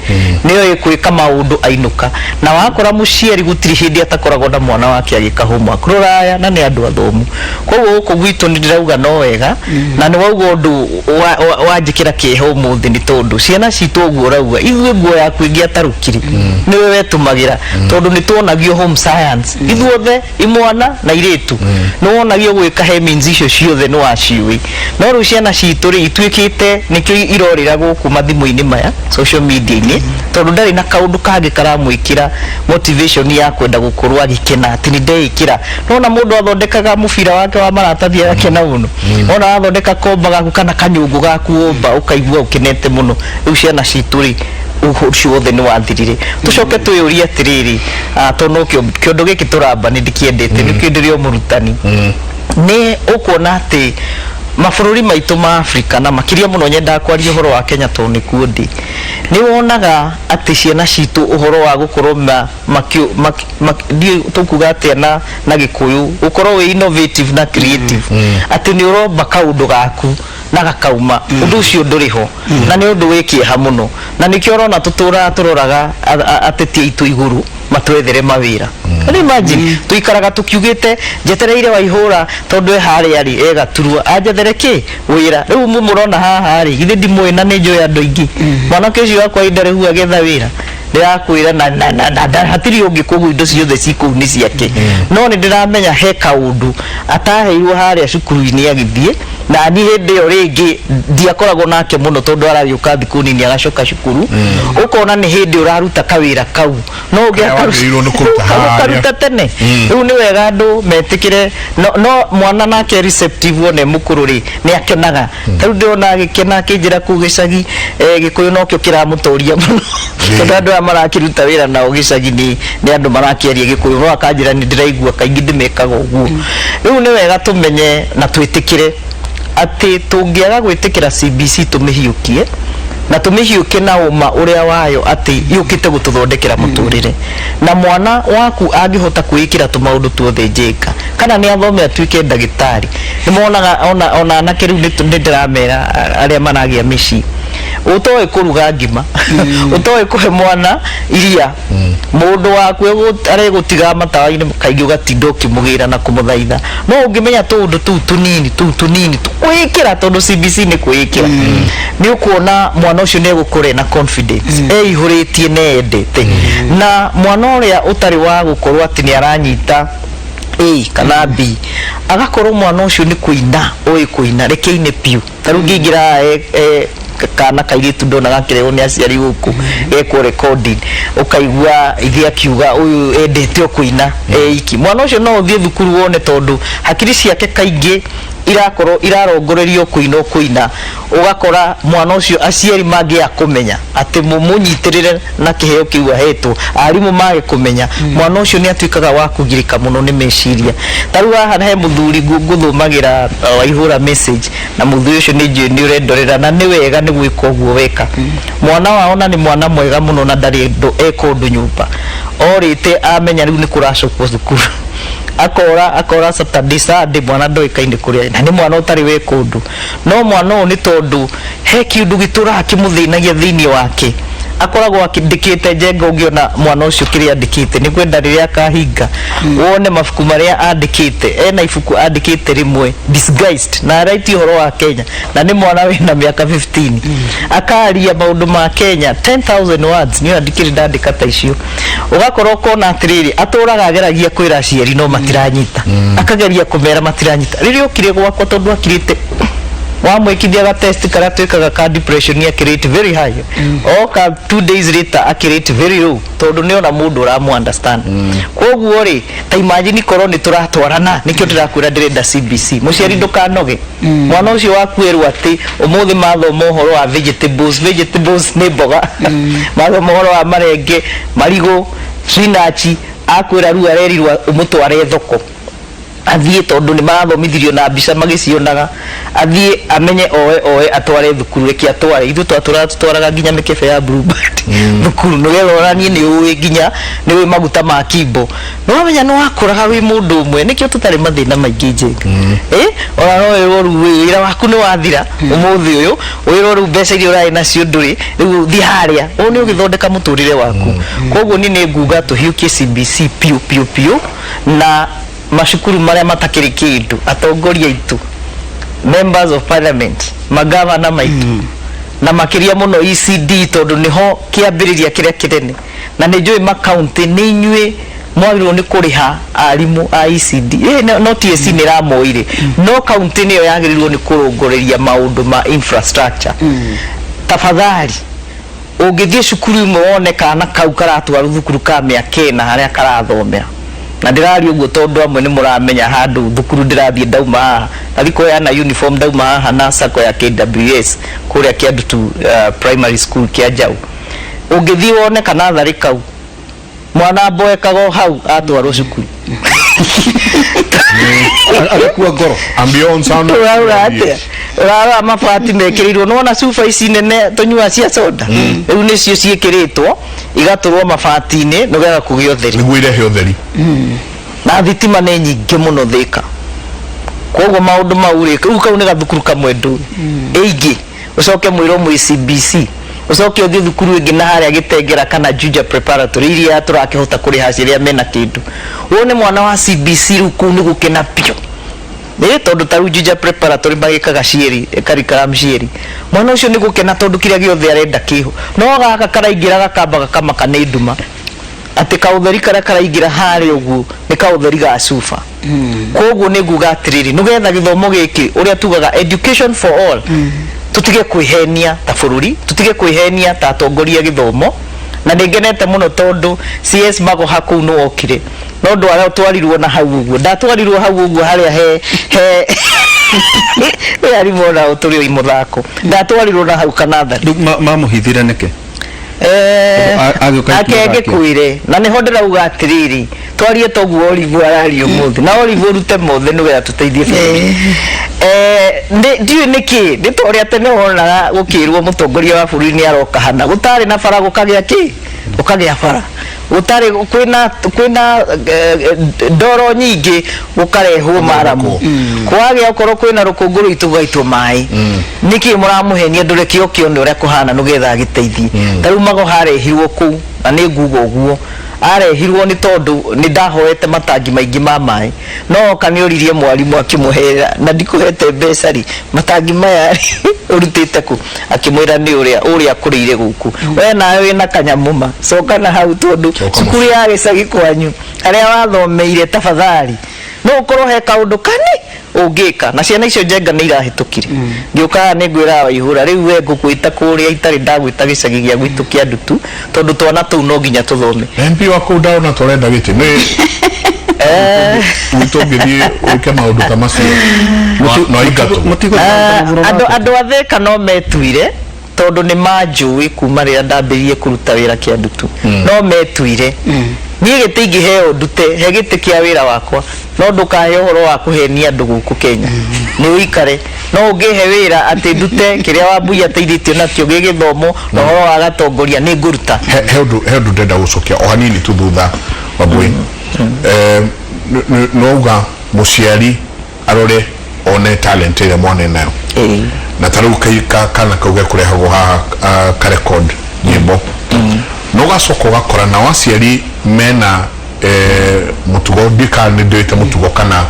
nĩoĩ gwĩka maũndũ ainũka. Na wakora mũciari gũtirĩ hĩndĩ atakoragwo na mwana wake agĩka homework rũraya, na nĩ andũ athomu. Koguo gũkũ gwitũ nĩ ndĩrauga no wega, na nĩ wauga ũndũ wanjĩkĩra kĩeha ũmũthĩ, nĩ tondũ ciana citũ ũguo ũrauga ithuĩ nguo yaku ĩngĩatarũkire nĩwe wetũmagĩra, tondũ nĩ tuonagio home science ithuothe, imwana na irĩtu, nĩ wonagio gwĩka hemmings icio ciothe, nĩ waciũĩ. No rĩu ciana citũ rĩ, ituĩkĩte nĩkĩo irorĩra gũkũ mathimũ-inĩ maya, social media-inĩ, tondũ ndarĩ na kaũndũ kangĩ karamwĩkĩra motivation ya kwenda gũkorwo agĩkena atĩ nĩ ndeĩkĩra. Nona mũndũ athondekaga mũbira wake wa maratathi agakena mũno, ona wathondeka komba gaku kana kanyũngũ gaku womba ũkaigua ũkenete mũno. Rĩu ciana citũ rĩ, ũcio wothe nĩ wathirire. Tũcoke twĩyũrie atĩrĩrĩ, tondũ no kĩondo gĩkĩ tũramba nĩ ndĩkĩendete, nĩkĩo ndĩrĩ o mũrutani, nĩ ũkuona atĩ mabũrũri maitũ ma Afrika, na makĩria mũno nyendaga kwaria ũhoro wa Kenya tondũ nĩkuo ndĩ, nĩ wonaga atĩ ciana citũ ũhoro wa gũkorwo ma makĩ ndiũĩ tũkuga atĩa na Gĩkũyũ, gũkorwo wĩ innovative na creative, atĩ nĩ ũromba kaũndũ gaku na gakauma, ũndũ ũcio ndũrĩ ho, na nĩ ũndũ wĩ kĩeha mũno. Na nĩkĩo ũrona tũtũraga tũroraga ateti aitũ igũrũ matwethere mawĩra. Can you imagine? Tũikaraga tũkiugĩte njetereire Waihũra tondũ e harĩa rĩ egaturwa anjethere kĩ wĩra. Rĩu mũrona haha rĩ, githĩ ndimũĩ na nĩ njũĩ andũ aingĩ? Mwanake ũcio wakwa ihinda rĩu agĩetha wĩra, ndĩrakwĩra na hatirĩ ũngĩ, koguo indo ciothe ci kũu nĩ ciake. No nĩ ndĩramenya he kaũndũ ataheirwo harĩa cukuru-inĩ agĩthiĩ, na niĩ hĩndĩ ĩyo rĩngĩ ndiakoragwo nake mũno tondũ aragĩũka thikũ nini agacoka cukuru. Ũkona nĩ hĩndĩ ũraruta kawĩra kau no Karĩa wagĩrĩirwo nĩ kũruta harĩa. Ũkaruta tene. Rĩu nĩ wega andũ metĩkĩre no mwana nake receptive one mũkũrũ rĩ, nĩ akenaga. Ta rĩu ndĩrona agĩkena akĩnjĩra kũu gĩcagi, Gĩkũyũ nokĩo kĩramũtoria mũno, tondũ andũ aya marakĩruta wĩra nao gĩcagi nĩ andũ marakĩaria Gĩkũyũ, no akanjĩra nĩ ndĩraigua kaingĩ ndĩmekaga ũguo. Rĩu nĩ wega tũmenye na twĩtĩkĩre atĩ tũngĩaga gwĩtĩkĩra CBC, tũmĩhiũkie na tũmĩhiũkie na ũma ũrĩa wayo atĩ yũkĩte gũtũthondekera mũtũrĩre, na mwana waku angĩhota kwĩĩkĩra tũmaũndũ tuothe njenga, kana nĩ athome atuĩke ndagĩtarĩ, nĩ monaga ona anake rĩu nĩ ndĩramera arĩa maragĩa mĩciĩ, ũtoĩ kũruga ngima, ũtoĩ kũhe mwana iria, mũndũ waku aregũtiga matawa-inĩ kaingĩ ũgatinda ũkĩmũgĩra na kũmũthaitha. No ũngĩmenya tũũndũ tũu tũnini, tũu tũnini kwĩĩkĩra, tondũ CBC nĩ kwĩĩkĩra, nĩ ũkuona mwana ũcio nĩ egũkũra ena confidence, eihũrĩtie na endete. Na mwana ũrĩa ũtarĩ wa gũkorwo atĩ nĩ aranyita A kana B, agakorwo mwana ũcio nĩ kũina ũĩ kũina, reke ine piũ. Ta rĩu ngĩingĩra haha, kana kairĩtu ndona gakĩrehwo nĩ aciari gũkũ gekwo recording, ũkaigua ithe akiuga ũyũ endete o kũina e iki. Mwana ũcio no ũthiĩ thukuru wone, tondũ hakiri ciake kaingĩ irakorwo irarongorerio kũina o kũina. Ũgakora mwana ũcio aciari mangĩaga kũmenya atĩ mũmũnyitĩrĩre na kĩheo kĩu ahetwo, arimũ mage kũmenya, mwana ũcio nĩ atuĩkaga wa kũgirĩka mũno nĩ meciria. Ta rĩu haha he mũthuri ngũthũmagĩra Waihũra message, na mũthuri ũcio nĩ njũĩ nĩ ũrendorera, na nĩ wega nĩ gwĩka ũguo weka. Mwana wao na nĩ mwana mwega mũno na ndarĩ eka ũndũ nyũmba, orĩte amenya rĩu nĩ kũracokwo cukuru, akora akora Saturday, Sunday mwana ndoĩkaine kũrĩa, na nĩ mwana ũtarĩ weka ũndũ. No mwana ũyũ, nĩ tondũ he kĩndũ gĩtũraga kĩmũthĩnagia thĩinĩ wake, Akoragwo akĩndĩkĩte njenga. Ũngĩona mwana ũcio kĩrĩa andĩkĩte, nĩ kwenda rĩrĩa akahinga wone mabuku marĩa andĩkĩte. Ena ibuku andĩkĩte rĩmwe, Disguised, na araitie ũhoro wa Kenya, na nĩ mwana wĩna mĩaka 15, akaria maũndũ ma Kenya, 10,000 words. Niĩ ndikĩrĩ ndandĩka ta icio. Ũgakorwo ũkona atĩrĩrĩ, atũraga ageragia kwĩra aciari no matiranyita, akageria kũmera matiranyita. Rĩrĩa okire gwakwa, tondũ akirĩte, wamwĩkithia ga test karĩa twĩkaga ka depression, akĩrate very high. Oka 2 days later, akĩrate very low, tondũ nĩ ona mũndũ ũramũ understand. Koguo rĩ, ta imagine korwo nĩ tũratwarana. Nĩkĩo ndĩrakwĩra ndĩrenda CBC. Mũciari, ndũkanoge. Mwana ũcio waku erwo atĩ ũmũthĩ mathoma ũhoro wa vegetables. Vegetables nĩ mboga. Mathoma ũhoro wa marenge, marigũ, spinach, akwĩra rĩu arerirwo ũmũtware thoko athiĩ, tondũ nĩ marathomithirio na mbica magĩcionaga. Athiĩ amenye, oe oe atware thukuru. Reke atware. Ithuĩ twatũraga tũtwaraga nginya mĩkebe ya Blue Band thukuru, nĩgetha onanie nĩ ũĩ, nginya nĩ ũĩ maguta ma kimbo. Nĩ wamenya nĩ wakũraga wĩ mũndũ ũmwe. Nĩkĩo tũtarĩ mathĩna maingĩ, njenga. Ona no wĩrwo rĩu wĩra waku nĩ wathira ũmũthĩ ũyũ, wĩrwo rĩu mbeca iria ũrarĩ nacio ndũrĩ, rĩu thiĩ harĩa ũũ nĩ ũgĩthondeka mũtũrĩre waku. Koguo niĩ nĩ nguga tũhiũkie CBC piũ piũ piũ na macukuru marĩa matakĩrĩ kĩndũ. Atongoria aitũ, members of parliament, magavana maitũ, na makĩria mũno ECD, tondũ nĩho kĩambĩrĩria kĩrĩa kĩnene, na nĩ njũĩ makaunti nĩ inyuĩ mwagĩrĩirwo nĩ kũrĩha arimũ a ECD. No TSC nĩ ĩramoire, no kaunti nĩyo yagĩrĩirwo nĩ kũrũngũrĩria maũndũ ma infrastructure. Tafadhali, ũngĩthiĩ cukuru ĩmwe wone kana kau karatwarwo thukuru ka mĩaka 4 harĩa karathomera, na ndĩraria ũguo tondũ amwe nĩ mũramenya handũ thukuru ndĩrathiĩ ndauma haha, nathiĩ kũheana uniform ndauma haha na sacco ya KWS kũrĩa Kĩandutu Primary School kĩa Njau. Ũngĩthiĩ wone kanatharĩ kau, mwana mboekaga o hau atwarwo cukuru. Agakua ngoro. Ambiance sound. Ũraura atĩa? Ũrarora mabati mekĩrĩirwo, nĩwona cuba ici nene tũnyua cia soda, rĩu nĩcio ciĩkĩrĩtwo igatũrwo mabati-inĩ nĩgetha kũgĩa ũtheri. Nĩguo irehe ũtheri. Na thitima nĩ nyingĩ mũno Thĩka. Koguo maũndũ mau rĩ, rĩu kau nĩ gathukuru kamwe ndũĩ ĩingĩ. Ũcoke mwĩrwo mwĩ CBC, ũcoke ũthiĩ thukuru ĩngĩ na harĩa Gĩtengera kana Juja Preparatory iria tũrakĩhota kũrĩha aciari arĩa mena kĩndũ, wone mwana wa CBC rĩu kũu nĩ gũkena biũ. Ĩ tondũ ta rĩu Juja Preparatory magĩkaga cierĩ curriculum cierĩ, mwana ũcio nĩ gũkena tondũ kĩrĩa gĩothe arenda kĩho. No gaka karaingĩra gakamba gakamaka nĩ nduma, atĩ kaũtheri karĩa karaingĩra harĩa ũguo nĩ kaũtheri ga cuba. Koguo nĩ nguga atĩrĩrĩ, nĩgetha gĩthomo gĩkĩ ũrĩa tugaga education for all, tũtige kwĩhenia ta bũrũri, tũtige kwĩhenia ta atongoria a gĩthomo. Na nĩ ngenete mũno tondũ CS Magoha kũu nĩ wokire, no ndwara twarirwo na hau ũguo, ndatwarirwo hau ũguo harĩa he he arimũ onao tũrĩ o mũthako, ndatwarirwo na hau kanathari. Rĩu mamũhithire nĩkĩ? Agĩũka ake ikinya gake. Ngĩkwĩre na nĩho ndĩrauga atĩrĩrĩ, twarie toguo Olive araria ũmũthĩ, na Olive ũrute mothe nĩgetha tũteithie bũrũri. Ndiũĩ nĩkĩ, nĩ ta ũrĩa tene wonaga gũkĩrwo mũtongoria wa bũrũri nĩ aroka hana gũtarĩ na bara, gũkagĩa kĩ, gũkagĩa bara, gũtarĩ kwĩna ndoro nyingĩ, gũkarehwo maramu, kwagĩa okorwo kwĩna rũkũngũ rũitũ gũgaitwo maĩ. Nĩkĩ mũramũhenia? Ndũreke ũkĩone ũrĩa kũhana nĩgetha agĩteithie. Ta rĩu Magoha arehirwo kũu, na nĩ nguga ũguo arehirwo nĩ tondũ nĩ ndahoete matangi maingĩ ma maĩ, no oka nĩ oririe mwarimũ akĩmũhera, na ndikũhete mbeca rĩ, matangi maya rĩ ũrutĩte kũ? Akĩmwĩra nĩ ũrĩa ũrĩa akũrĩire gũkũ. We nawe wĩna kanyamũ ma coka na hau, tondũ Coka. Cukuru ya gĩcagi kwanyu harĩa wathomeire, tafadhali, no ũkorwo he kaũndũ kani ũngĩka na ciana icio. Njenga nĩ irahĩtũkire ngĩũka haha, nĩ ngwĩra Waihũra, rĩu we ngũkwĩta kũrĩa itarĩ ndagwĩta gĩcagi gĩa gwitũ kĩa Ndutu, tondũ twana tũu no nginya tũthome. MP wa kũu ndona tũrenda gĩtĩ nĩ gwitũ, ũngĩthiĩ wĩke maũndũ ta macio no aingatwo. Andũ a Thĩka no metuire, tondũ nĩ manjũĩ kuma rĩrĩa ndambĩrĩrie kũruta wĩra kĩa Ndutu, no metuire. Niĩ gĩtĩ ingĩheo ndute he gĩtĩ kĩa wĩra wakwa, no ndũkahe ũhoro wa kũhenia andũ gũkũ Kenya nĩ ũikare. No ũngĩhe wĩra atĩ ndute kĩrĩa Wambui ateithĩtio nakĩo gĩ gĩthomo na ũhoro wa gatongoria, nĩ ngũruta. He ũndũ ndenda gũcokia o hanini tu thutha, Wambui. Nouga mũciari arore one talent ĩrĩa mwana enayo, na ta rĩu kana kau gekũrehagwo haha, karecord nyĩmbo. Na ũgacoka ũgakora nao aciari mena mũtugo, ndiũĩ nĩ ndĩwĩte mũtugo kana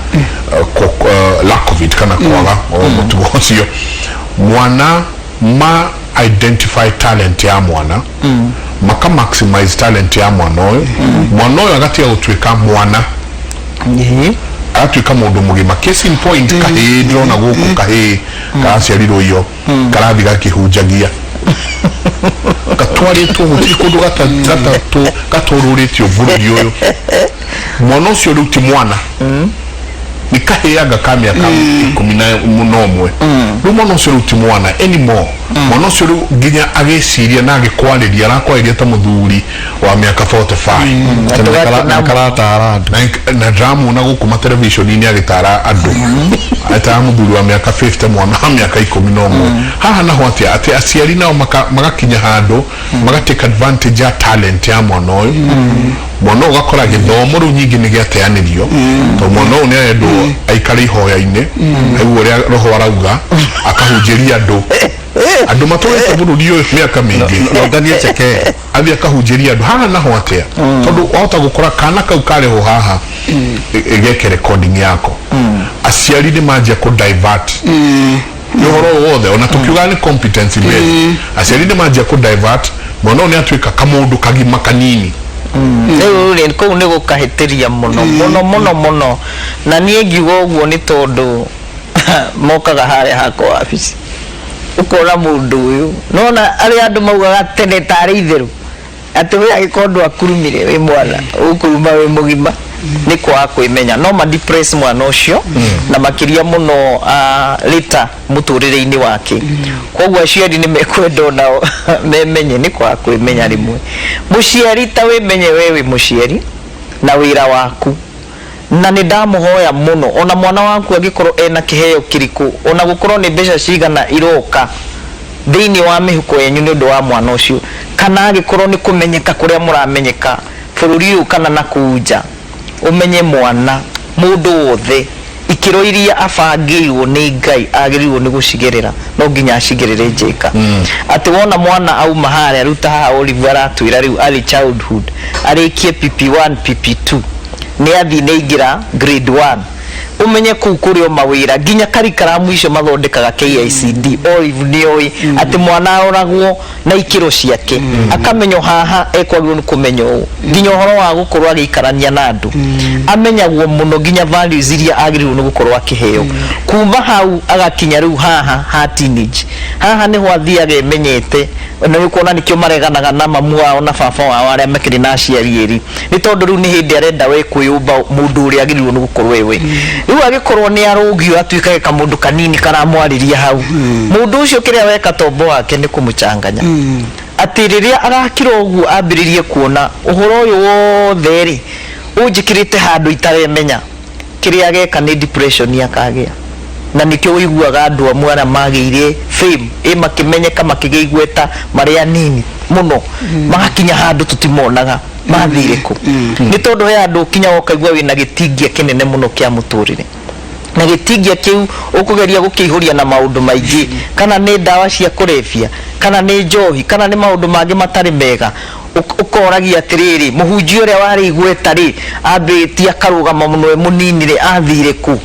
lack of it, kana kwaga o mũtugo ũcio. Mwana ma identify talent ya mwana, maka maximize talent ya mwana ũyũ, mwana ũyũ agatiga gũtuĩka mwana, agatuĩka mũndũ mũgima. Case in point, kahĩĩ ndĩrona gũkũ, kahĩĩ karaciarirwo iyo karathi gakĩhunjagia, gatwarĩtwo gũtirĩ kũndũ gatorũrĩtio bũrũri ũyũ. Mwana ũcio rĩu ti mwana, nĩ kahĩanga ka mĩaka 11. Rĩu mwana ũcio rĩu ti mwana anymore. Mwana ũcio rĩu nginya agĩciria na agĩkwarĩria, arakwarĩria ta mũthuri wa mĩaka 45. Na karatara andũ. Na ndĩramuona gũkũ matelevision-inĩ agĩtara andũ, agĩtara mũthuri wa mĩaka 50, mwana wa mĩaka 11. Haha naho atĩa, atĩ aciari nao magakinya handũ maga take advantage ya talent ya mwana ũyũ? Mwana ũyũ ũgakora gĩthomo rĩu nyingĩ nĩ gĩateanĩrio, tondũ mwana ũyũ nĩ arendwo aikare ihoya-inĩ, aigua ũrĩa roho arauga, akahunjĩria andũ, andũ matũrĩte bũrũri ũyũ mĩaka mĩingĩ. Nonganie cheke. Athiĩ akahunjĩria andũ. Haha naho atĩa? Tondũ wahota gũkora kana kau karehwo haha ĩgeke recording yako, aciari nĩ manjia kũ divert nĩ ũhoro ũyũ wothe. Ona tũkiuga nĩ competency based, aciari nĩ manjia kũ divert, mwana ũyũ nĩ atuĩka kamũndũ kagima kanini. Rĩu rĩ, kũu nĩ gũkahĩtĩria mũno mũno mũno mũno. Na niĩ ngiuga ũguo nĩ tondũ mokaga harĩa hakwa wabici, ũkona mũndũ ũyũ nona arĩa andũ maugaga tene tarĩ itherũ atĩ we angĩkorwo ndwakurumire wĩ mwana, ũkuruma wĩ mũgima, nĩ kwaga kwĩmenya. No ma depress mwana ũcio na makĩria mũno later mũtũrĩre-inĩ wake. Koguo aciari nĩ mekwenda onao memenye. Nĩ kwaga kwĩmenya rĩmwe. Mũciari, ta wĩmenye we wĩ mũciari na wĩra waku. Na nĩ ndamũhoya mũno, ona mwana waku angĩkorwo ena kĩheo kĩrĩkũ, ona gũkorwo nĩ mbeca cigana iroka thĩinĩ wa mĩhuko yenyu nĩ ũndũ wa mwana ũcio, kana angĩkorwo nĩ kũmenyeka kũrĩa mũramenyeka bũrũri ũyũ kana na kũu nja, ũmenye mwana mũndũ wothe ikĩro iria abangĩirwo nĩ Ngai agĩrĩirwo nĩ gũcigerera, no nginya acigerere njeka. Atĩ wona mwana auma harĩa rĩu, ta haha Olive aratwĩra rĩu early childhood, arĩkie PP1, PP2, nĩ athiĩ nĩ aingĩra grade 1, ũmenye kũu kũrĩ o mawĩra nginya curriculum icio mathondekaga KICD. Olive nĩ oĩ atĩ mwana aroragwo na ikĩro ciake, akamenyo haha ekwagĩrĩirwo nĩ kũmenya ũũ, nginya ũhoro wa gũkorwo agĩikarania na andũ amenyagwo mũno, nginya values iria agĩrĩirwo nĩ gũkorwo akĩheo. Kuma hau agakinya rĩu haha ha teenage, haha nĩho athiaga emenyete. Na nĩ ũkuona nĩkĩo mareganaga na mamu wao na baba wao arĩa makĩrĩ na aciari erĩ, nĩ tondũ rĩu nĩ hĩndĩ arenda we kwĩyũmba mũndũ ũrĩa agĩrĩirwo nĩ gũkorwo ewe. Rĩu agĩkorwo nĩ arũgio atuĩkage kamũndũ kanini karamwarĩria hau, mũndũ ũcio kĩrĩa weka tombo wake nĩ kũmũchanganya, atĩ rĩrĩa agakira ũguo ambĩrĩrie kuona ũhoro ũyũ wothe rĩ ũnjĩkĩrĩte handũ itaremenya kĩrĩa ageka, nĩ depression akagĩa. Na nĩkĩo ũiguaga andũ amwe arĩa magĩire fame ĩ makĩmenyeka, makĩgĩa igweta marĩ anini mũno, magakinya handũ tũtimonaga mathire kũ. Nĩ tondũ he handũ ũkinya ũkaigua wĩna gĩtingia kĩnene mũno kĩa mũtũrĩre, na gĩtingia kĩu ũkũgeria gũkĩihũria na maũndũ maingĩ, kana nĩ ndawa cia kũrebia, kana nĩ njohi, kana nĩ maũndũ mangĩ matarĩ mega. Ũkoragia atĩrĩrĩ, mũhunjia ũrĩa warĩ igweta rĩ, ambĩtie akarũgama mũno e mũnini rĩ, athire kũ?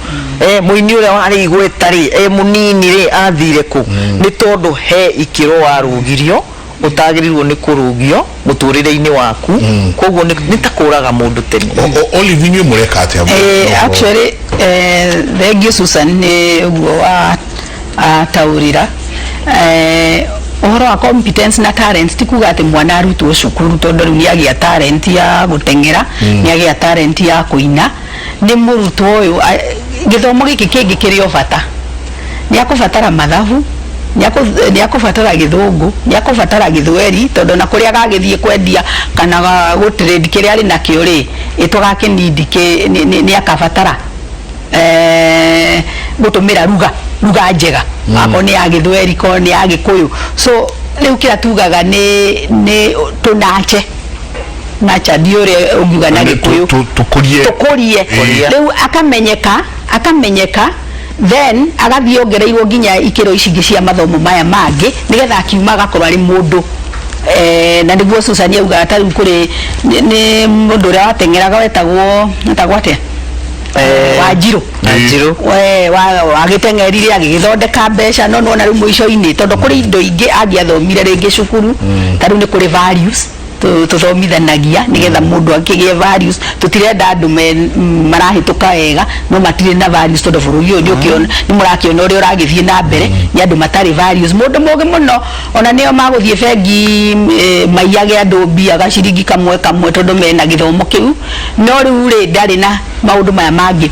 Mũini ũrĩa warĩ igweta rĩ, e mũnini rĩ, athire kũ? Nĩ tondũ he ikĩro warũgirio ũtagĩrĩirwo nĩ kũrũgio mũtũrĩre-inĩ waku. Koguo nĩ ta kũraga mũndũ tene. Olive, inyuĩ mũreka atĩa? Actually, thank you, Susan, nĩ ũguo wa ataũrĩra ũhoro wa competence na talent. Ti kuga atĩ mwana arutwo cukuru tondũ rĩu nĩ agĩa talent ya gũteng'era, nĩ agĩa talent ya kũina, nĩ mũrutwo ũyũ. Gĩthomo gĩkĩ kĩngĩ kĩrĩ o bata, nĩ akũbatara mathabu, nĩ akũbatara gĩthũngũ, nĩ akũbatara gĩthweri, tondũ na kũrĩa agagĩthiĩ kwendia kana gũtrade kĩrĩa arĩ nakĩo rĩ, ĩtũgakĩnindi nĩ akabatara gũtũmĩra ruga njega, akorwo nĩ ya gĩthweri, korwo nĩ ya gĩkũyũ. So rĩu kĩrĩa tugaga nĩ tũnache nacha, ndi ũrĩa ũngiuga na gĩkũyũ. Tũkũrie. Tũkũrie. Rĩu akamenyeka, then agathiĩ ongereirwo nginya ikĩro ici ingĩ cia mathomo maya mangĩ, nĩgetha akiuma agakorwo arĩ mũndũ Na nĩguo Susan augaga ta rĩu kũrĩ nĩ mũndũ ũrĩa wateng'eraga wetagwo wetagwo atĩa? Wanjirũ. Wanjirũ. We, wagĩteng'erire agĩgĩthondeka mbeca, no nĩwona rĩu mũico-inĩ, tondũ kũrĩ indo ingĩ angĩathomire rĩngĩ cukuru, ta rĩu nĩ kũrĩ values tũthomithanagia nĩgetha mũndũ akĩgĩe values. Tũtirenda andũ marahĩtũka wega no matirĩ na values, tondũ bũrũri ũyũ nĩ mũrakĩona ũrĩa ũragĩthiĩ na mbere, nĩ andũ matarĩ values. Mũndũ mũgĩ mũno ona nĩo magũthiĩ bengi maiyage andũ mbia gaciringi kamwe kamwe, tondũ mena gĩthomo kĩu, no rĩu rĩ ndarĩ na maũndũ maya mangĩ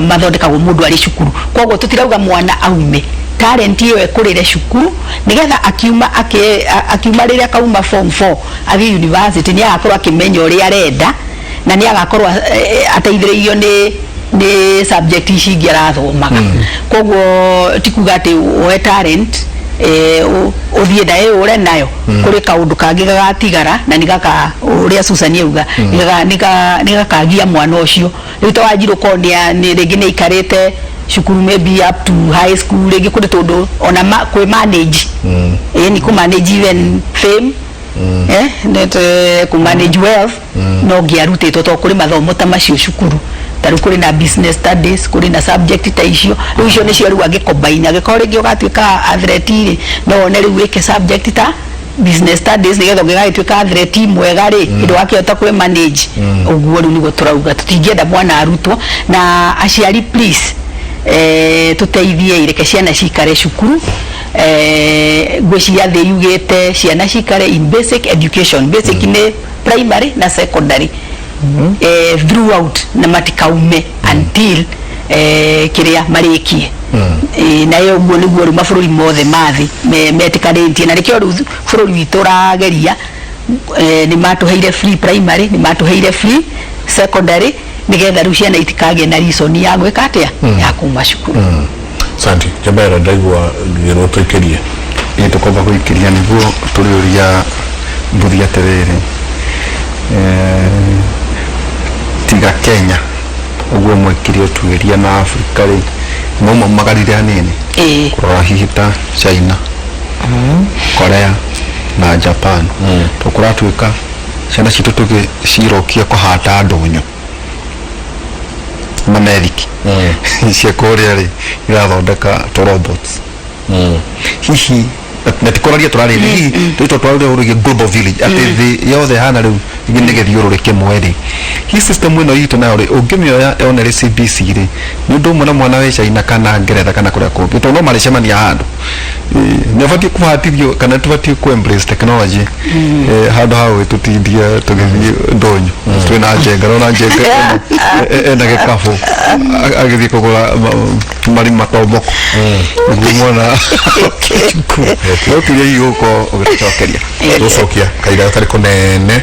mathondekagwo mũndũ arĩ cukuru. Koguo tũtirauga mwana aume talent ĩyo, ĩkũrĩre cukuru nĩgetha akiuma akiuma rĩrĩa akauma form 4 athiĩ university, nĩ agakorwo akĩmenya ũrĩa arenda na nĩ agakorwo ateithĩrĩirio nĩ subject ici ingĩ arathomaga. Koguo ti kuga atĩ woe talent ũthiĩ nayo ũre nayo, kũrĩ kaũndũ kangĩ gagatigara na nĩ gaka ũrĩa Susan auga nĩ gakagia mwana ũcio. Rĩu ta Wanjirũ, korwo nĩ rĩngĩ nĩ aikarĩte cukuru maybe up to high school, rĩngĩ kũrĩ tũndũ ona kwĩ manage, ĩni kũ manage even fame, kũ manage wealth, no ngĩarutĩtwo, tondũ kũrĩ mathomo ta macio cukuru. Ta rĩu kũrĩ na business studies, kũrĩ na subject ta icio. Rĩu icio nĩcio rĩu angĩcombine. Angĩkorwo rĩngĩ ũgatuĩka athlete rĩ, no wone rĩu wĩke subject ta business studies nĩgetha ũngĩgagĩtuĩka athlete mwega rĩ, hĩndĩ wakĩhota kwĩ manage ũguo. Rĩu nĩguo tũrauga tũtingĩenda mwana arutwo. Na aciari, please, tũteithie, reke ciana cikare cukuru. Ngwĩciria thĩ yugĩte ciana cikare in basic education. Basic nĩ primary na secondary, throughout, na matikaume until kĩrĩa marĩkie. Nayo ũguo nĩguo rĩu mabũrũri mothe ma thĩ metĩkanĩtie, na nĩkĩo rĩu bũrũri witũ ũrageria. Nĩ matũheire free primary, nĩ matũheire free secondary, nĩgetha rĩu ciana itikagĩe na reason ya gwĩka atĩa, ya kuma cukuru. Santi Jabera, ndaigua ngĩrwo tũikĩrie. Ĩ, tũkwamba gũikĩria nĩguo tũrĩũria mbũri atĩrĩrĩ, tiga Kenya ũguo mwekire ũtuĩria na Afrika rĩ, mauma magarire anini kũrora hihi ta China, Korea na Japan, to kũratuĩka ciana citũ tũgĩcirokia kũhata ndũnyũ na meriki cia kũrĩa rĩ, irathondeka tũ robots hihi, na ti kũraria tũrarĩria hihi tũitwo twarĩria ũrĩgie global village, atĩ thĩ yothe hana rĩu nĩ gĩthiũrũrĩ kĩmwe rĩ, hi system ĩno itũ nayo rĩ, ũngĩmĩoya yone rĩ CBC rĩ, nĩ ũndũ ũmwe na mwana wĩ China kana Ngeretha kana kũrĩa kũngĩ, tondũ no marĩcemania handũ. Nĩ ũbatiĩ kũhatithio kana tũbatiĩ kũ embrace technology handũ ha gwĩtũtindia tũgĩthiĩ ndũnyũ twĩna njenga, nona njenga ena gĩkabũ agĩthiĩ kũgũra marima tomboko nĩguo mwana. No kĩũria hihi ũgũkorwo ũgĩtũcokeria. Tũcokia kahinda gatarĩ kũnene.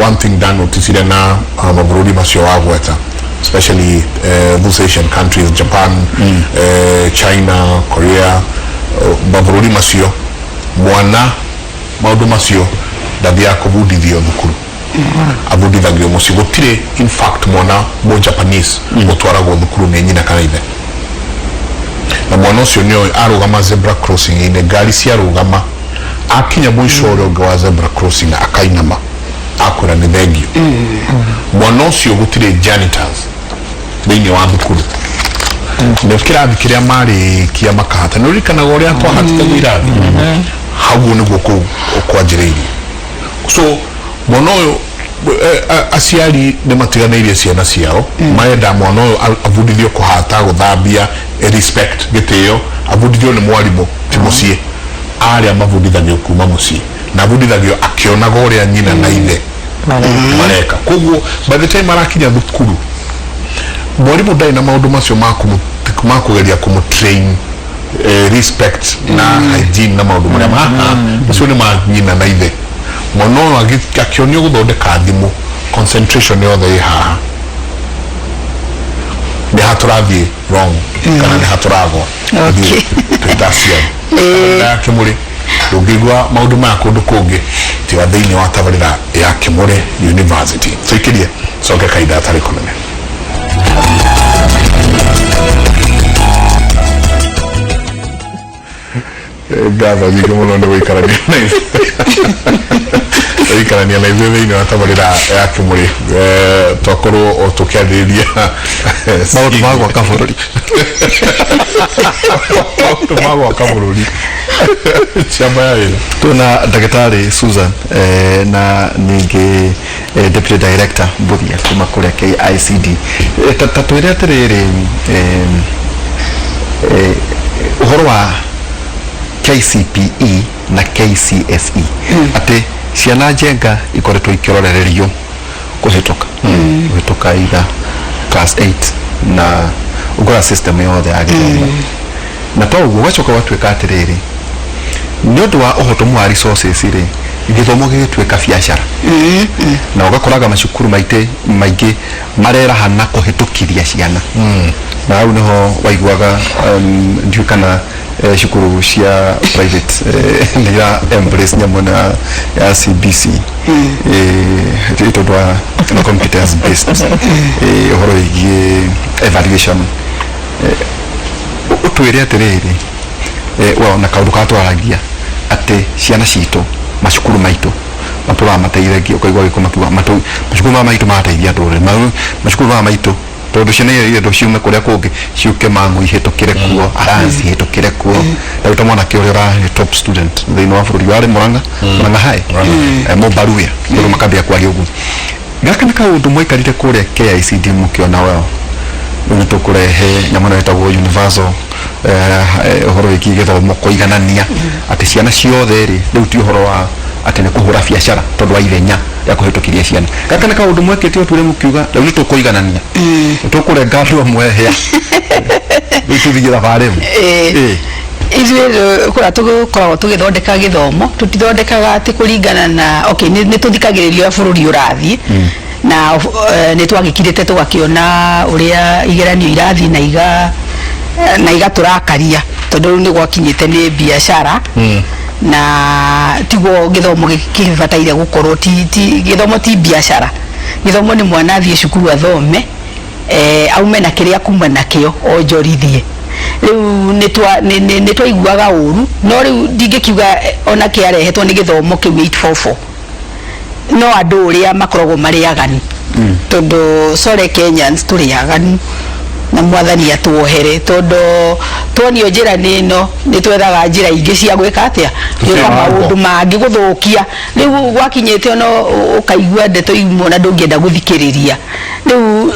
One thing ndanoticire na mabũrũri macio wagweta, especially those Asian countries, Japan, China, Korea, mabũrũri macio, mwana maũndũ macio ndathiaga kũbundithio thukuru, abundithagio mũciĩ. Gũtirĩ in fact mwana mũ Japanese ũtwaragwo thukuru nĩ nyina kana ithe, na mwana ũcio nĩoĩ arũgama zebra crossing inĩ, ngari ciarũgama, akinya mũico ũrĩa ũngĩ wa zebra crossing akainama akwĩra nĩ thengio. Mwana ũcio gũtirĩ janitors thĩinĩ wa thukuru, nĩ kĩrathi kĩrĩa marĩkia makahata. Nĩ ũririkanaga ũrĩa twahatitagio irathi hau? Nĩguo kũu kwanjĩrĩirie. So mwana ũyũ, aciari nĩ matiganĩirie ciana ciao, marenda mwana ũyũ abundithio kũhata, gũthambia, respect, gĩtĩo, abundithio nĩ mwarimũ, ti mũciĩ. Arĩa mabundithagio kuma mũciĩ na abundithagio akĩonaga ũrĩa nyina na ithe mareka. Koguo by the time arakinya thukuru, mwarimũ ndarĩ na maũndũ macio ma kũgeria kũmũtrain respect na hygiene na maũndũ marĩa maha macio nĩ ma nyina na ithe. Mwana ũyũ akĩonio gũthondeka thimũ, concentration yothe ĩ haha. Nĩ ha tũrathiĩ wrong kana nĩ ha tũragwa ithuĩ twĩ ta aciari? Tabarĩra ya Kĩmũrĩ, ndũngĩigua maũndũ maya kũndũ kũngĩ tiga thĩinĩ wa tabarĩra ya Kĩmũrĩ University. Tũikĩrie, coke kahinda gatarĩ kũnene. Ngatho nyingĩ mũno nĩ gũikarania na ithuĩ, gũikarania na ithuĩ thĩinĩ wa tabarĩra ya Kĩmũrĩ. Twakorwo o tũkĩarĩrĩria maũndũ ma gwaka bũrũri. Maũndũ ma gwaka bũrũri, ciama ya wĩra. Twĩna ndagĩtarĩ Susan na ningĩ deputy director Mbuthia kuma kũrĩa KICD. Ta twĩre atĩrĩrĩ, ũhoro wa KCPE na KCSE, atĩ ciana njenga ikoretwo ikĩrorererio kũhĩtũka either class 8 na ũgora system yothe ya gĩthomo, na to ũguo, ũgacoka ũgatuĩka atĩrĩrĩ, nĩ ũndũ wa ũhotomu wa resources rĩ, gĩthomo gĩgĩtuĩka biacara, na ũgakoraga macukuru maitĩ maingĩ mareraha na kũhĩtũkithia ciana, na hau nĩho waiguaga ndiũĩ kana cukuru cia private nĩ ira embrace nyamũ ĩno ya CBC, tondũ wa na competence based, ũhoro wĩgiĩ evaluation. Ũtwĩre atĩrĩrĩ, well, na kaũndũ karĩa twaragia atĩ ciana citũ, macukuru maitũ matũraga mateithagia, ũkaigua gĩkũ makiuga macukuru maya maitũ marateithia ndũrĩrĩ, macukuru maya maitũ, tondũ ciana iria irendwo ciume kũrĩa kũngĩ ciũke Mang'u ihĩtũkĩre kuo, Alliance ihĩtũkĩre kuo. Rĩu ta mwanake ũrĩa ũrarĩ top student thĩinĩ wa bũrũri warĩ Murang'a, Murang'a High, Mũmbaruya, andũ makambia kwaria ũguo. Gaka nĩ kaũndũ mwaikarire kũrĩa KICD mũkĩona, well, rĩu nĩ tũkũrehe nyamũ ĩno ĩtagwo universal, ũhoro wĩgiĩ gĩthomo kũiganania, atĩ ciana ciothe rĩ, rĩu ti ũhoro wa atĩ nĩ kũhũra biacara tondũ wa ithenya rĩa kũhĩtũkithia ciana. Gaka nĩ kaũndũ mwekĩte ũtwĩre mũkiuga rĩu nĩ tũkũiganania, nĩ tũkũrenga andũ amwe hĩa, rĩu tũthiĩ thabarĩ ĩmwe? Ithuĩ kũrĩa tũkoragwo tũgĩthondeka gĩthomo, tũtithondekaga atĩ kũringana na, okay, nĩ tũthikagĩrĩria ũrĩa bũrũri ũrathiĩ, na nĩ twagĩkirĩte tũgakĩona ũrĩa igeranio irathiĩ na igatũrakaria, tondũ rĩu nĩ gwakinyĩte nĩ biacara, na tiguo gĩthomo gĩbataire gũkorwo. Ti gĩthomo ti biacara. Gĩthomo nĩ mwana athiĩ cukuru athome, aume na kĩrĩa kuma nakĩo onjorithie. Rĩu nĩ twaiguaga ũru, no rĩu ndingĩkiuga ona kĩarehetwo nĩ gĩthomo kĩu 844, no andũ ũrĩa makoragwo marĩ aganu, tondũ sorry, Kenyans tũrĩ aganu, na Mwathani atuohere, tondũ tuonio njĩra nĩ ĩno, nĩ twethaga njĩra ingĩ cia gwĩka atĩa, gwĩka maũndũ mangĩ gũthũkia. Rĩu gwakinyĩte ona ũkaigua ndeto imwe na ndũngĩenda gũthikĩrĩria. Rĩu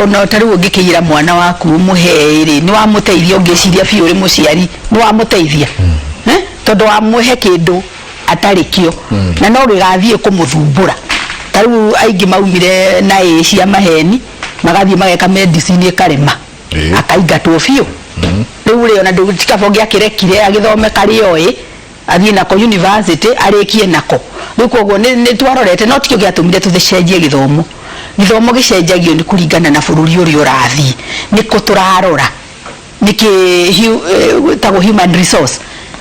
ona ta rĩu ũngĩkĩira mwana waku ũmũhe rĩ, nĩ wamũteithia? Ũngĩciria biũ ũrĩ mũciari, nĩ wamũteithia? Eh? Tondũ wamũhe kĩndũ atarĩ kĩo, na no gĩgathiĩ kũmũthumbũra. Ta rĩu aingĩ maumire na ĩ cia maheni, magathiĩ mageka medicine ĩkarema, akaingatwo biũ. Rĩu rĩ, ona ti kaba ũngĩakĩrekire agĩthome karĩa oĩ, athiĩ nako university, arĩkie nako. Rĩu koguo nĩ twarorete, no tikĩo gĩatũmire tũcenjie gĩthomo. Gĩthomo gĩcenjagio nĩ kũringana na bũrũri ũrĩa ũrathiĩ, nĩkũ tũrarora, nĩkĩ ĩtagwo human resource.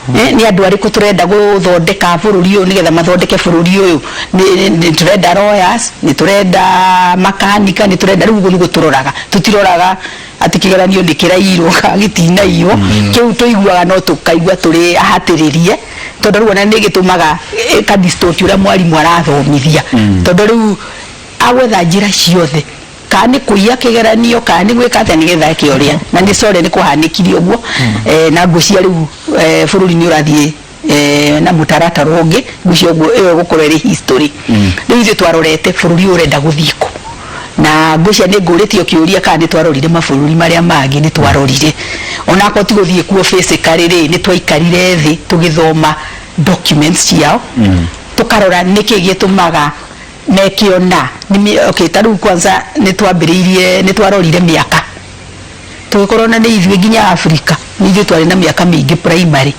Nĩ andũ arĩkũ tũrenda gũthondeka bũrũri ũyũ, nĩgetha mathondeke bũrũri ũyũ? Nĩ tũrenda lawyers, nĩ tũrenda makanika, nĩ tũrenda. Rĩu ũguo nĩguo tũroraga. Tũtiroraga atĩ kĩgeranio nĩ kĩraiyirwo kana gĩtinaiywo. Kĩu tũiguaga no tũkaigua tũrĩ ahatĩrĩrie, tondũ rĩu ona nĩ gĩtũmaga ĩka distort ũrĩa mwarimũ arathomithia, tondũ rĩu agwetha njĩra ciothe, kana nĩ kũiya kĩgeranio, kana nĩ gwĩka atĩa, nĩgetha eke ũrĩa. Na nĩ sorry, nĩ kũhanĩkire ũguo. Na ngwĩciria rĩu bũrũri nĩ ũrathiĩ na mũtaratara ũngĩ. Ngwĩciria ũguo ĩyo ĩgũkorwo ĩrĩ history. Rĩu ithuĩ twarorete bũrũri ũyũ ũrenda gũthiĩ kũ, na ngwĩciria nĩ ngũrĩtio kĩũria kana nĩ twarorire mabũrũri marĩa mangĩ. Nĩ twarorire, onakorwo ti gũthiĩ kuo physically rĩ, nĩ twaikarire thĩ tũgĩthoma documents ciao, tũkarora nĩkĩ gĩtũmaga meke ona. Okay, ta rĩu kwanza nĩ twambĩrĩirie, nĩ twarorire mĩaka, tũgĩkorwo na nĩ ithuĩ nginya Africa nĩ ithuĩ twarĩ na mĩaka mĩingĩ primary,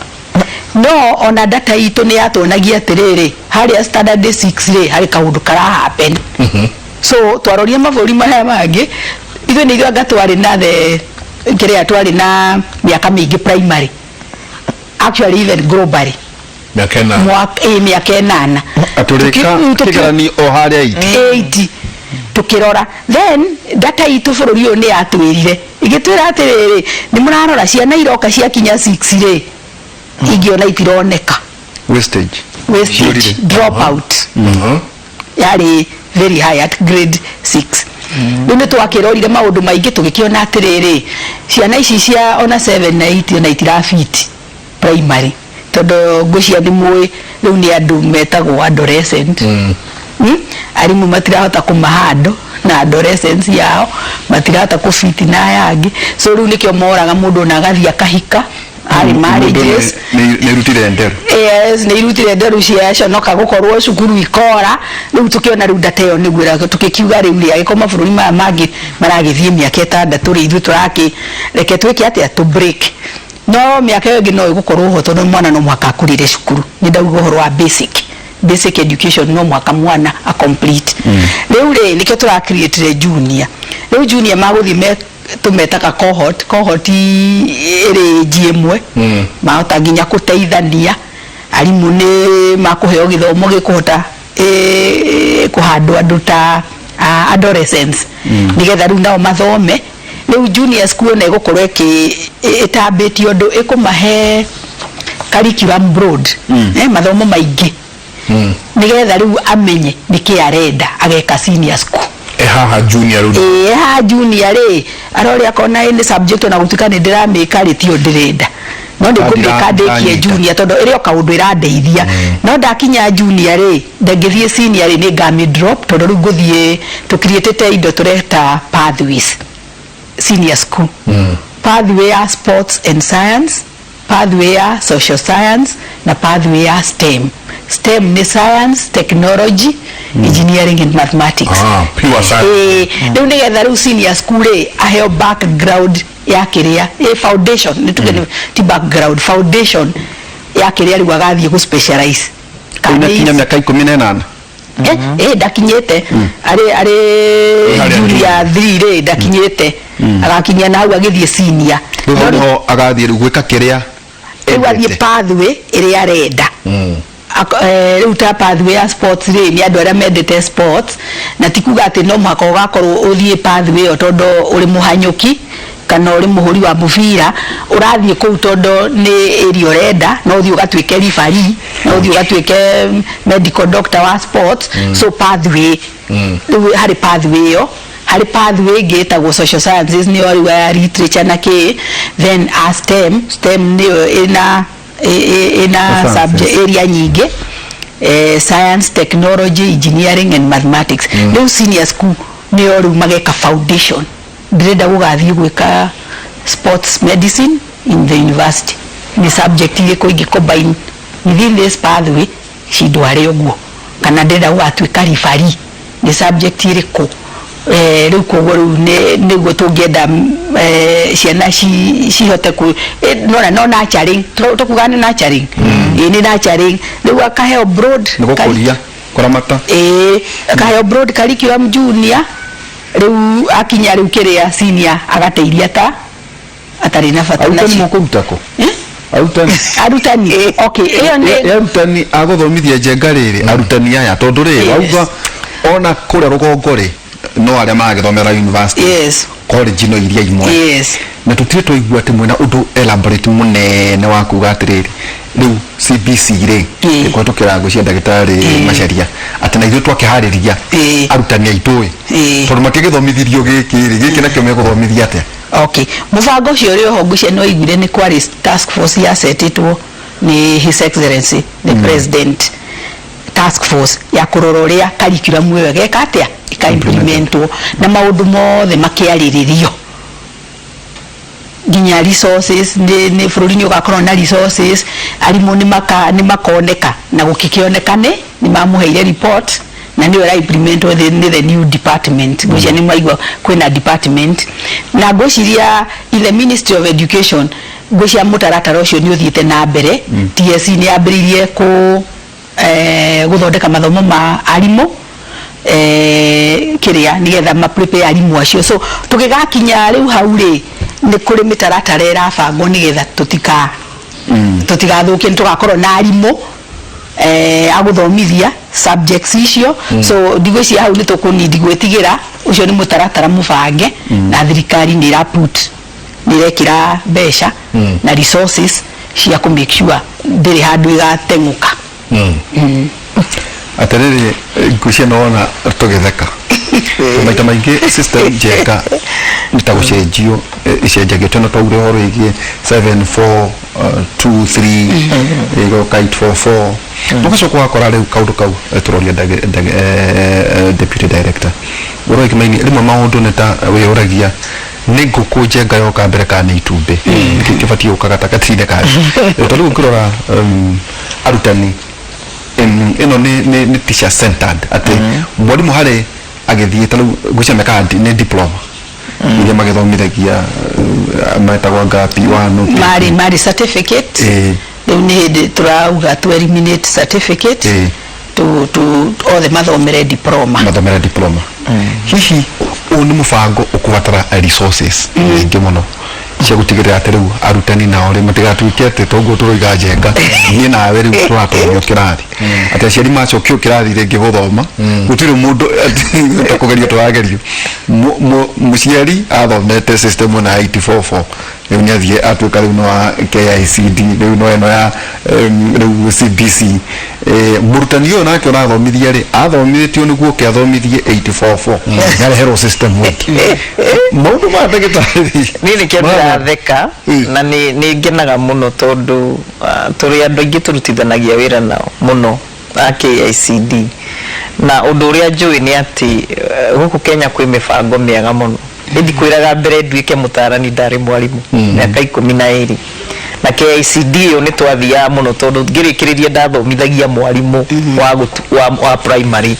no ona data itũ nĩ yatuonagia atĩrĩrĩ, harĩa standard 6 rĩ, harĩ kaũndũ kara happen. So twarorire mabũrũri marĩa mangĩ, ithuĩ nĩ ithuĩ anga twarĩ na the kĩrĩa, twarĩ na mĩaka mĩingĩ primary, actually even globally. Mĩaka 8. Mwaka, mĩaka 8. Atũrĩka kĩgeranio o harĩa 80. 80 tukirora. Then data itũ bũrũri ũyũ nĩ yatwĩrire, ĩgĩtwĩra atĩrĩrĩ, nĩ mũrarora ciana iroka ciakinya 6 rĩ, Ingĩona itironeka. Wastage. Wastage. Ciũrire. Drop out yarĩ very high at grade 6. Rĩu nĩ twakĩrorire maũndũ maingĩ, tũgĩkĩona atĩrĩrĩ, ciana ici cia ona 7 na 8 ona itirabiti primary, tondũ ngwĩciria nĩ mũĩ rĩu nĩ andũ metagwo adolescent. Arimũ matirahota kũmahandle na adolescence yao, matirahota kũfiti na aya angĩ. So rĩu nĩkĩo moraga mũndũ ona agathiĩ akahika arĩ marriages. Nĩ irutire nderu. Yes, nĩ irutire nderu ciaconoka gũkorwo cukuru ikora. Rĩu tũkĩona rĩu data ĩyo nĩguo tũgĩkiuga rĩu rĩ, angĩkorwo mabũrũri maya mangĩ maragĩthiĩ mĩaka 6 rĩ, ithuĩ tũrakĩ reke twĩke atĩa? Tũ break. No mĩaka ĩyo ĩngĩ no ĩgũkorwo ho, tondũ mwana no mũhaka akũrĩre cukuru. Nĩ ndauga ũhoro wa basic education, no mũhaka mwana a complete. Rĩu rĩ, nĩkĩo tũra create junior. Rĩu junior magũthiĩ me tũmetaga cohort. Cohort ĩrĩ nji ĩmwe, mahota nginya gũteithania. Arimũ nĩ makũheo gĩthomo gĩkũhota kũhandwo andũ ta adolescents, nĩgetha rĩu nao mathome. Rĩu junior school ona ĩgũkorwo ĩtambĩtio ũndũ ĩkũmahe curriculum broad, mathomo maingĩ, nĩgetha rĩu amenye nĩkĩ arenda ageka senior school. E haha junior rĩu. Ĩĩ, haha junior rĩ, arorĩa akona ĩ nĩ subject ona gũtuĩka nĩ ndĩramĩka rĩ, tiyo ndĩrenda, no nĩ ngũmĩka ndĩkie Ndĩranyita. junior, tondũ ĩrĩ o kaũndũ ĩrandeithia. No ndakinya junior rĩ, ndangĩthiĩ senior rĩ, nĩ ngamĩ drop, tondũ rĩu ngũthiĩ tũkiriĩtĩte indo tũreta pathways. Senior school, pathway ya sports and science, pathway ya social science na pathway ya STEM. STEM nĩ science, technology, engineering and mathematics. Ah, pure science. Ĩĩ, rĩu nĩgetha rĩu senior school rĩ, aheo background ya kĩrĩa foundation, nĩ tuge ti background, foundation ya kĩrĩa rĩu agathiĩ gũ specialize. Kana Ũinakinya mĩaka 18. Ndakinyĩte arĩ Harĩa junior 3 rĩ, ndakinyĩte, agakinyia na hau agĩthiĩ senior. Rĩu No hau nĩho agathiĩ rĩu gwĩka kĩrĩa rĩu athiĩ endete. Pathway ĩrĩa arenda. Rĩu ta pathway ya sports rĩ, nĩ andũ arĩa mendete sports, na ti kuga atĩ no mũhaka ũgakorwo ũthiĩ pathway ĩyo tondũ ũrĩ mũhanyũki kana ũrĩ mũhũri wa mũbira. Ũrathiĩ kũu tondũ nĩ area ũrenda. No ũthiĩ ũgatuĩke referee, no ũthiĩ ũgatuĩke medical doctor wa sports. So pathway rĩu, harĩ pathway ĩyo, harĩ pathway ĩngĩ ĩtagwo social sciences, nĩyo rĩu ya literature na kĩ. Then a STEM. STEM nĩyo ĩna ĩna Sciences. Subject area nyingĩ, science, technology, engineering and mathematics. Rĩu senior school nĩyo rĩu mageka foundation. Ndĩrenda gũgathiĩ gwĩka sports medicine in the university, nĩ subject irĩkũ ingĩ combine within this pathway cindware ũguo? Kana ndĩrenda gũgatuĩka referee, nĩ subject ĩrĩkũ? Rĩu koguo rĩu nĩguo tũngĩenda ciana cihote ku nona no nurturing, tũkuga nĩ nurturing. Ĩĩ, nĩ nurturing. Rĩu akaheo broad Nĩ gũkũria kũramata. Ĩĩ, akaheo broad curriculum junior. Rĩu akinya rĩu kĩrĩa senior, agateithia ta atarĩ na bata. Arutani nacio. Mũkũruta kũ? Eh? Arutani. Arutani, okay, ĩyo nĩ Arutani agũthomithia njenga rĩrĩ, arutani aya, tondũ rĩ, wauga ona kũrĩa rũgongo rĩ, no arĩa maragĩthomera university, college no iria imwe, na tũtirĩ twaigua atĩ mwĩna ũndũ elaborate mũnene wa kuga atĩrĩrĩ, rĩu CBC rĩ, ĩkũhetũkĩra ngũ cia ndagĩtarĩ Macharia, atĩ na ithuĩ twakĩharĩria arutani aitũ ĩ, tondũ makĩgĩthomithirio gĩkĩ rĩ, gĩkĩ nakĩo megũthomithia atĩa? Okay, mũbango ũcio ũrĩ oho. Ngwĩciria nĩ waiguire nĩ kwarĩ task force yasetĩtwo nĩ His Excellency the President, task force ya kũrora ũrĩa curriculum ĩyo ĩgeka atĩa, ĩka-implementwo, na maũndũ mothe makĩarĩrĩrio, nginya resources, nĩ bũrũri nĩ ũgakorwo na resources, arimũ nĩ makoneka, na gũkĩkĩoneka nĩ mamũheire report, na nĩyo ĩra implementwo nĩ the new department. Ngwĩciria nĩ mwaigua kwĩna department, na ngwĩciria in the Ministry of Education, ngwĩciria mũtaratara ũcio nĩ ũthiĩte na mbere. TSC nĩ yambĩrĩirie kũ gũthondeka mathomo ma arimũ, kĩrĩa nĩgetha ma prepare arimũ acio. So tũgĩgakinya rĩu hau rĩ, nĩ kũrĩ mĩtaratara ĩrabangwo nĩgetha tũtigathũkie, nĩ tũgakorwo na arimũ agũthomithia subjects icio. So ndigwĩciria hau nĩ tũkũnindi gwĩtigĩra. Ũcio nĩ mũtaratara mũbange, na thirikari nĩ ĩra put, nĩ ĩrekĩra mbeca na resources. Cia kũ make sure ndĩrĩ handũ ĩgateng'ũka. Atĩrĩrĩ, ngwĩciria nĩwona tũgĩtheka maita maingĩ, system njega nĩ ta gũcenjio icenjagio. Teno twaugire ũhoro wĩgiĩ 7 4 2 3, ĩgoka 8 4 4, ũgacoka ũgakora rĩu kaũndũ kau tũroria deputy director ũrĩa Kĩmaini. Rĩmwe maũndũ nĩ ta wĩyũragia nĩ ngũkũ njenga yoka mbere kana nĩ itumbĩ, nĩkĩ kĩbatiĩ gũka gatagatĩ-inĩ kacio? Tondũ rĩu ũngĩrora arutani, ĩno nĩ teacher centered, atĩ mwarimũ harĩ agĩthiĩ, ta rĩu ngwĩciria mekaga nĩ diploma iria magĩthomithagia, metagwo anga P1? Marĩ certificate. Rĩu nĩ hĩndĩ tũrauga tu eliminate certificate, tu othe mathomere diploma. Mathomera diploma. Hihi ũyũ nĩ mũbango ũkũbatara resources nyingĩ mũno cia gũtigĩrĩra atĩ rĩu arutani nao rĩ matigatuĩke atĩ toguo tũroiga njenga, niĩ nawe rĩu tũratonyio kĩrathi, atĩ aciari macokio kĩrathi rĩngĩ gũthoma, gũtirĩ mũndũ atĩ ta kũgerio tũragerio. Mũciari athomete system ĩno ya 844, rĩu nĩ athiĩ atuĩka rĩu nĩ wa KICD, rĩu no ĩno ya rĩu CBC. Mũrutani ũyũ nake ũrathomithia rĩ, athomithĩtio nĩguo oke athomithie 844, nĩareherwo system ĩngĩ. Maũndũ ma ndagĩtarĩ. Niĩ nĩkĩo ndĩratheka na nĩ ngenaga mũno tondũ tũrĩ andũ aingĩ tũrutithanagia wĩra nao mũno a KICD, na ũndũ ũrĩa njũĩ nĩ atĩ gũkũ Kenya kwĩ mĩbango mĩega mũno. Niĩ ndikwĩraga, mbere nduĩke mũtarani ndarĩ mwarimũ mĩaka 12, na KICD ĩyo nĩ twathiaga mũno, tondũ ngĩrĩkĩrĩria ndathomithagia mwarimũ wa primary,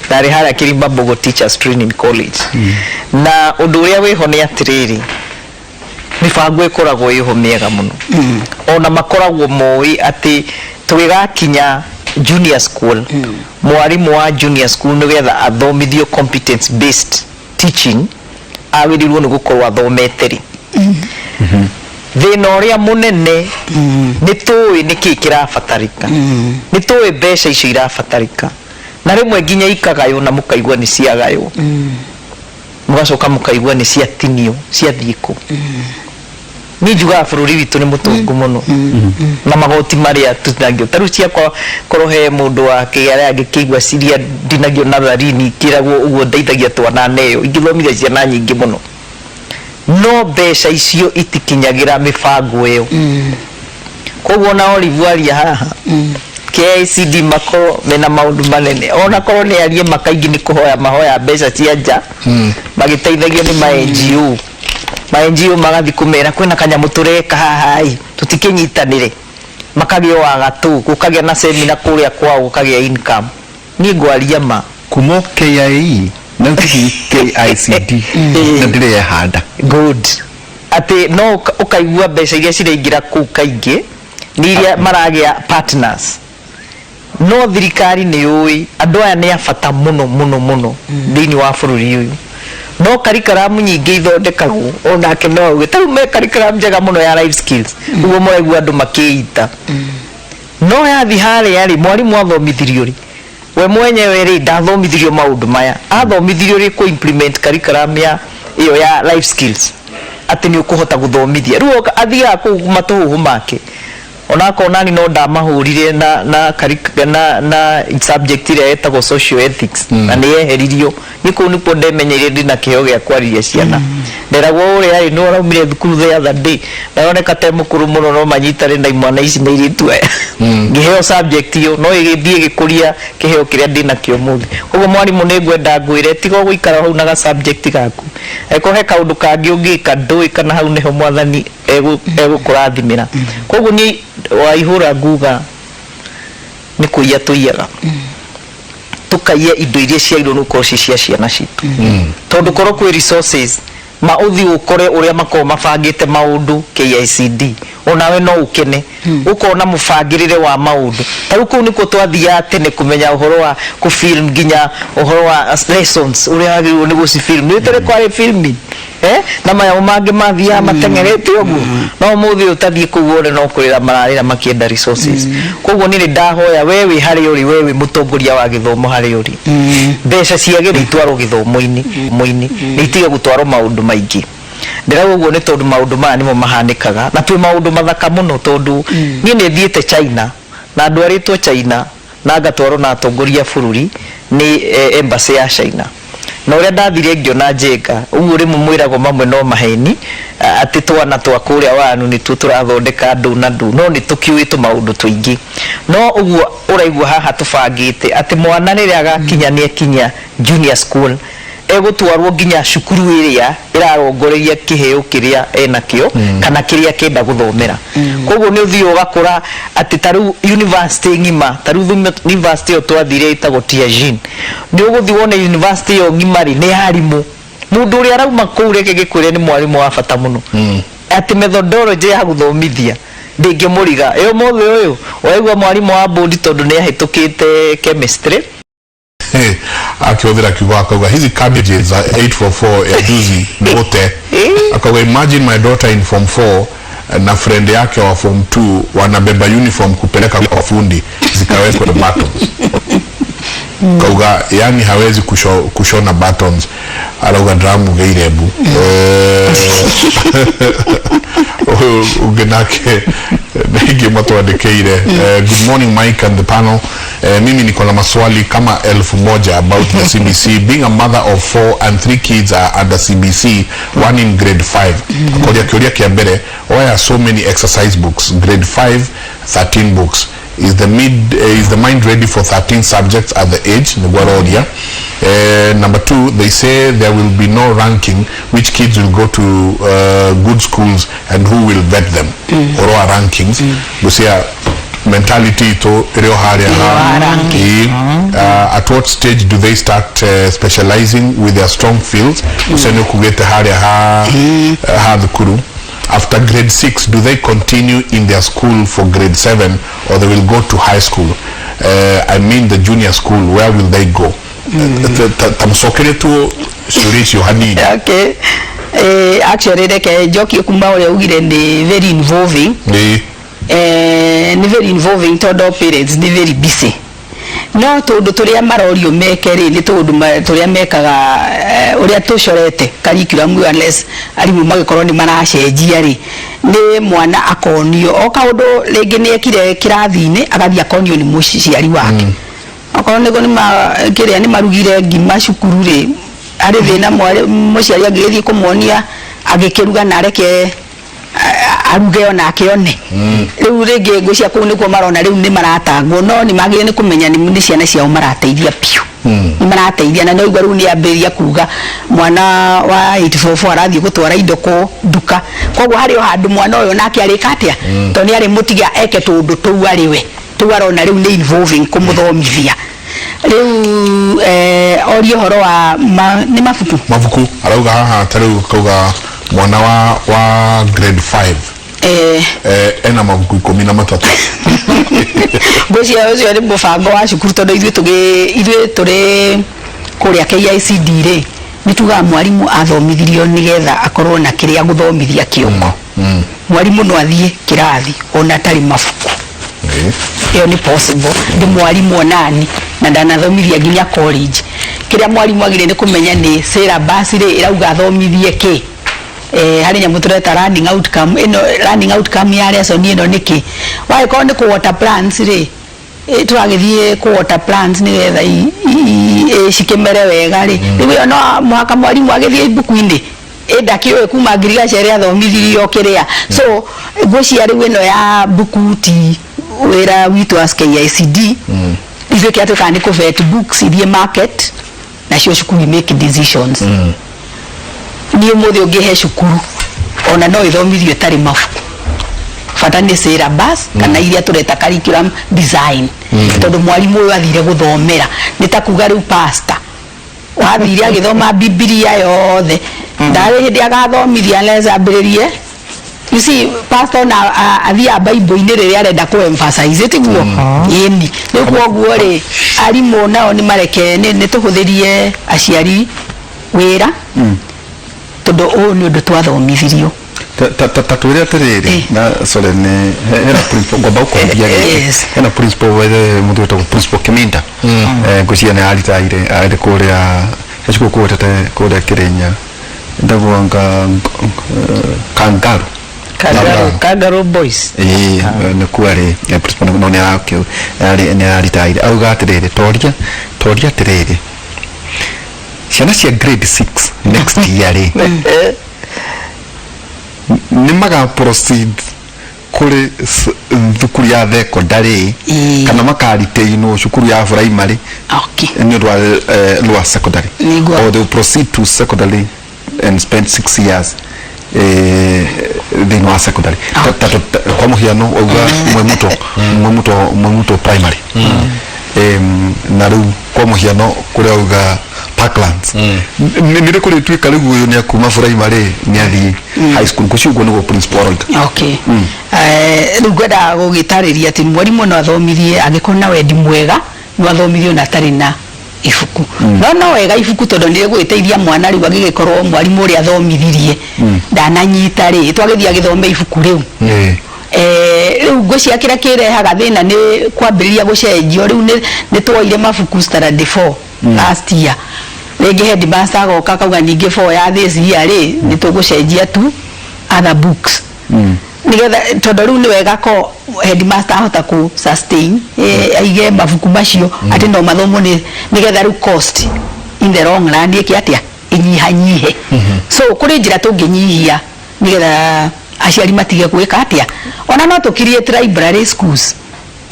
ndarĩ harĩa Kilimambogo Teachers Training College. Na ũndũ ũrĩa wĩho nĩ atĩrĩrĩ, mĩbango ĩkoragwo ĩho mĩega mũno, ona makoragwo moĩ atĩ tũgĩgakinya junior school, mwarimũ wa junior school nĩgetha athomithio competence based teaching agĩrĩirwo nĩ gũkorwo athomete rĩ. Thĩna ũrĩa mũnene, nĩ tũĩ nĩkĩ kĩrabatarĩka, nĩ tũĩ mbeca icio irabatarĩka, na rĩmwe nginya ikagaywo na mũkaigua nĩ ciagaywo, mũgacoka mũkaigua nĩ ciatinio, ciathiĩ kũ? Niĩ njugaga bũrũri witũ nĩ mũtongu mũno na magoti marĩa tũtinagio. Ta rĩu ciakwa, korwo he mũndũ wa kĩarĩa angĩkĩigua ciria ndinagio natharini, kĩragwo ũguo, ndeithagia twana neyo, ingĩthomithia ciana nyingĩ mũno, no mbeca icio itikinyagĩra mĩbango ĩyo. Koguo ona Olive aria haha, KICD makorwo mena maũndũ manene, ona korwo nĩ arie makaingĩ nĩ kũhoya mahoya mbeca cia nja, magĩteithagio nĩ ma NGO. Ma NGO magathiĩ kũmera kwĩna kanyamũ tũreka haha ĩ, tũtikĩnyitanĩre, makagĩa wagatũ, gũkagĩa na semina kũrĩa kwao, gũkagĩa income. Niĩ ngwaria ma. Kuma KIE na rĩu KICD na ndĩrehanda. Good, atĩ no ũkaigua mbeca iria ciraingĩra kũu kaingĩ nĩ iria maragĩa partners, no thirikari nĩ yũĩ andũ aya nĩ a bata mũno mũno mũno thĩinĩ wa bũrũri ũyũ. No curriculum nyingĩ ithondekagwo, onake no auge, ta rĩu me curriculum njega mũno ya life skills, ũguo mũraigua andũ makĩita, no yathi harĩa rĩ, mwarimũ athomithirio rĩ, we mwenyewe rĩ, ndathomithirio maũndũ maya, athomithirio rĩ kũ implement curriculum ya ĩyo ya life skills, atĩ nĩ ũkũhota gũthomithia. Rĩu oka athiaga kũu matũhũhũ make, onakorwo nani no ndamahũrire na subject ĩrĩa ĩtagwo social ethics, na nĩ yeheririo. Nĩ kũu nĩkuo ndemenyeire ndĩna kĩheo gĩa kwarĩria ciana. Nderagwo ũrĩa ĩ nĩ ũraumire thukuru the other day na oneka te mũkũrũ mũno, no manyitane na imwana ici na airĩtu aya. Ngĩheo subject ĩyo, no ĩgĩthiĩ ĩgĩkũria kĩheo kĩrĩa ndĩnakĩo ũmũthĩ. Koguo mwarimũ, nĩ ngwenda ngwĩre, tiga gũikara hau na ga subject gaku. Angĩkorwo he kaũndũ kangĩ ũngĩka, ndũĩ kana hau nĩho mwathani egũkũrathimĩra. Koguo niĩ waihũra nguga nĩ kũiya tũiyaga, tũkaiya indo iria ciagĩrĩirwo nĩ gũkorwo ci cia ciana citũ, tondũ korwo kwĩ resources ma ũthiĩ ũkore ũrĩa makoragwo mabangĩte maũndũ KICD, onawe no ũkene ũkona mũbangĩrĩre wa maũndũ. Ta rĩu kũu nĩkuo twathiaga tene kũmenya ũhoro wa kũfilm, nginya ũhoro wa lessons ũrĩa wagĩrĩirwo nĩ gũcifilm. Nĩ tene kwarĩ filming, na maya mangĩ mathiaga mateng'erete ũguo, no ũmũthĩ ũyũ ũtathiĩ kũu wone no kũrĩra mararĩra makĩenda resources. Koguo niĩ nĩ ndahoya, we wĩ harĩa ũrĩ, we wĩ mũtongoria wa gĩthomo harĩa ũrĩ, mbeca ciagĩrĩire itwarwo gĩthomo-inĩ, nĩ itige gũtwarwo maũndũ maingĩ. Ndĩrauga ũguo nĩ tondũ maũndũ maya nĩmo mahanĩkaga na twĩ maũndũ mathaka mũno tondũ niĩ nĩ thiĩte China na ndwarĩtwo China na ngatwarwo na atongoria a bũrũri nĩ embassy ya China. Na ũrĩa ndathire ngĩona Njenga, ũguo rĩmwe mwĩragwo mamwe no maheni, atĩ twana twa kũrĩa wanu nĩtuo tũrathondeka ndũ na ndũ, no nĩ tũkĩũĩ tũmaũndũ tũingĩ. No ũguo ũraigua haha tũbangĩte atĩ mwana rĩrĩa agakinya nĩ akinya junior school, egũtwarwo nginya cukuru ĩrĩa ĩrarongoreria kĩheo kĩrĩa enakĩo kana kĩrĩa akĩenda gũthomera. Koguo nĩ ũthiaga ũgakora atĩ ta rĩu university ng'ima, ta rĩu university ĩyo twathire ĩtagwo Tianjin, nĩ ũgũthiĩ wone university ĩyo ng'ima rĩ nĩ ya arimũ. Mũndũ ũrĩa arauma kũu reke ngĩkwĩre nĩ mwarimũ wa bata mũno. Atĩ methodology ya gũthomithia ndĩngĩmũriga. Ĩ ũmũthĩ ũyũ waigua mwarimũ wa board tondũ nĩ ahĩtũkĩte chemistry, Akĩhũthĩra kiugo akauga hizi cabbages za 844 ya juzi nĩ gũte. Akauga, "Imagine my daughter in form 4 na friend yake wa form 2 wanabeba uniform kupeleka kwa fundi zikawekwe buttons." Kauga yani hawezi kushona buttons. Arauga ndĩramugĩire mbu. Ũyũ ũngĩ nake ningĩ matwandĩkĩire, "Good morning, Mike and the panel. Mimi niko na maswali kama 1000 about the CBC. Being a mother of four and three kids are under CBC, one in grade 5. Akoria kĩũria kĩa mbere, why are so many exercise books? Grade 5, 13 books. Is the mind ready for 13 subjects at the age?" Nĩguo aroria. Number two, they say there will be no ranking. Which kids will go to good schools and who will vet them? Ũhoro wa rankings, ngũcia mentality itũ ĩrĩ o harĩa Ĩrĩ wa ranking. Ĩĩ. At what stage do they start specializing with their strong fields? Ũcio nĩ ũkugĩte harĩa ha thukuru. After grade 6, do they continue in their school for grade 7 or they will go to high school? I mean the junior school, where will they go? Ta mũcokerie tu ciũria icio hanini. Okay. Actually reke njokie kuma ũrĩa ugire nĩ very involving. Nĩ very involving tondũ parents nĩ very busy, no tũndũ tũrĩa marorio meke rĩ, nĩ tũndũ tũrĩa mekaga, ũrĩa tũcorete curriculum ĩyo, unless arimũ magĩkorwo nĩ maracenjia rĩ, nĩ mwana akonio o kaũndũ rĩngĩ nĩ ekire kĩrathi-inĩ, agathiĩ akonio nĩ mũciari wake. Okorwo nĩguo nĩ kĩrĩa nĩ marugire ngima cukuru rĩ, harĩ thĩna mũciari angĩgĩthiĩ kũmuonia agĩkĩruga na areke aruge onake one? Rĩu rĩngĩ ngwĩciria kũu nĩkuo marona rĩu nĩ maratangwo, no nĩ magĩrĩire nĩ kũmenya nĩ ciana ciao marateithia biũ, nĩ marateithia. Na no igua rĩu nĩ ambĩrĩria kuga mwana wa 844 arathiĩ gũtwara indo kũ nduka, koguo harĩ o handũ mwana ũyũ nake arĩka atĩa, tondũ nĩ arĩ mũtiga eke tũũndũ tũu arĩ we tũu arona rĩu nĩ involving kũmũthomithia. Rĩu orie ũhoro wa nĩ mabuku. Mabuku arauga haha ta rĩu akauga mwana wa grade 5 ena mabuku 13. Ngwĩciria ũcio nĩ mũbango wa cukuru, tondũ ithuĩ tũrĩ kũrĩa KICD rĩ, nĩ tugaga mwarimũ athomithirio nĩgetha akorwo na kĩrĩa gũthomithia kĩongo. Mwarimũ no athiĩ kĩrathi ona atarĩ mabuku. Ĩyo nĩ possible. Ndĩ mwarimũ onani na ndanathomithia nginya college. Kĩrĩa mwarimũ agĩrĩire nĩ kũmenya nĩ syllabus rĩ ĩrauga athomithie kĩ. Harĩ nyamũ tũreta learning outcome. Ĩno learning outcome ya lesson ĩno nĩ kĩ? Wagĩkorwo nĩ kũ water plants rĩ, tũragĩthiĩ kũ water plants nĩgetha cikĩmere wega rĩ, rĩu ĩyo no mũhaka mwarimũ agĩthiĩ ibuku-inĩ ĩndakĩũĩ kuma ngirigaca ĩrĩa athomithirio kĩrĩa. So ngwĩciria rĩu ĩno ya mbuku ti wĩra witũ as KICD. Ithuĩ kĩrĩa twĩkaga nĩ kũ vet books ithiĩ market, nacio cukuru make decisions. Niĩ ũmũthĩ ũngĩhe cukuru ona no ĩthomithio ĩtarĩ mabuku, bata nĩ syllabus kana iria tũreta curriculum design, tondũ mwarimũ ũyũ athire gũthomera. Nĩ ta kuga rĩu pastor wathire agĩthoma Bibilia yothe, ndarĩ hĩndĩ agathomithia unless ambĩrĩrie. You see, pastor na athiaga Bible-inĩ rĩrĩa arenda kũ emphasize, tiguo? Ĩni. Rĩu kwoguo rĩ, arimũ nao nĩ mareke nĩ tũhũthĩrie aciari wĩra, tondũ ũyũ nĩ ũndũ twathomithirio. Ta twĩre atĩrĩrĩ, na sorry, nĩ hena principal ngwamba gũkũhithia gĩkĩ. Hena principal wethe mũndũ wĩtagwo Principal Kiminda, ngwĩciria nĩ aritaire, arĩ kũrĩa he cukuru kũgwetete kũrĩa Kĩrĩnya. Ndagwo nga kangaru. Kangaroo, Kangaroo Boys. Ĩĩ, nĩkuo arĩ principal, no nĩ araritaire. Auga atĩrĩrĩ, toria toria atĩrĩrĩ, ciana cia grade 6 next year rĩ, nĩ maga proceed kũrĩ thukuru ya thekondarĩ kana makaritainwo cukuru ya primary nĩ ũndũ wa lower secondary, Nĩguo. or they will proceed to secondary and spend 6 years thĩinĩ wa secondary? Kwa mũhiano wauga Mwemuto, Mwemuto, Mwemuto primary. Na rĩu kwa mũhiano kũrĩa auga Parklands, nĩ rĩ kũrĩtuĩka rĩu ũyũ nĩ akuma primary, nĩ athiĩ high school? Ngũcio ũguo nĩguo principal aroiga. Okay. Rĩu ngwendaga gũgĩtarĩria atĩ mwarimũ no athomithie angĩkorwo na wendi mwega, no athomithie ona atarĩ na ibuku. No wega ibuku, tondũ nĩ rĩgũgĩteithia mwana. Rĩu agĩgĩkorwo mwarimũ ũrĩa athomithirie ndananyita rĩ, twagĩthiĩ agĩthome ibuku rĩu. Rĩu ngwĩciria kĩrĩa kĩrehaga thĩna nĩ kwambĩrĩria gũcenjio. Rĩu nĩ twoire mabuku standard 4 last year, rĩngĩ headmaster agoka akauga ningĩ 4 ya this year rĩ, nĩ tũgũcenjia tu other books, nigetha tondũ rĩu nĩ wega ko headmaster ahota ku sustain, aige mabuku macio atĩ no mathomwo, nĩ nigetha rĩu cost in the long run ĩke atĩa? Ĩnyihanyihe. So kũrĩ njĩra tũngĩnyihia nigetha aciari matige gwĩka atĩa. Ona no tũ create library schools.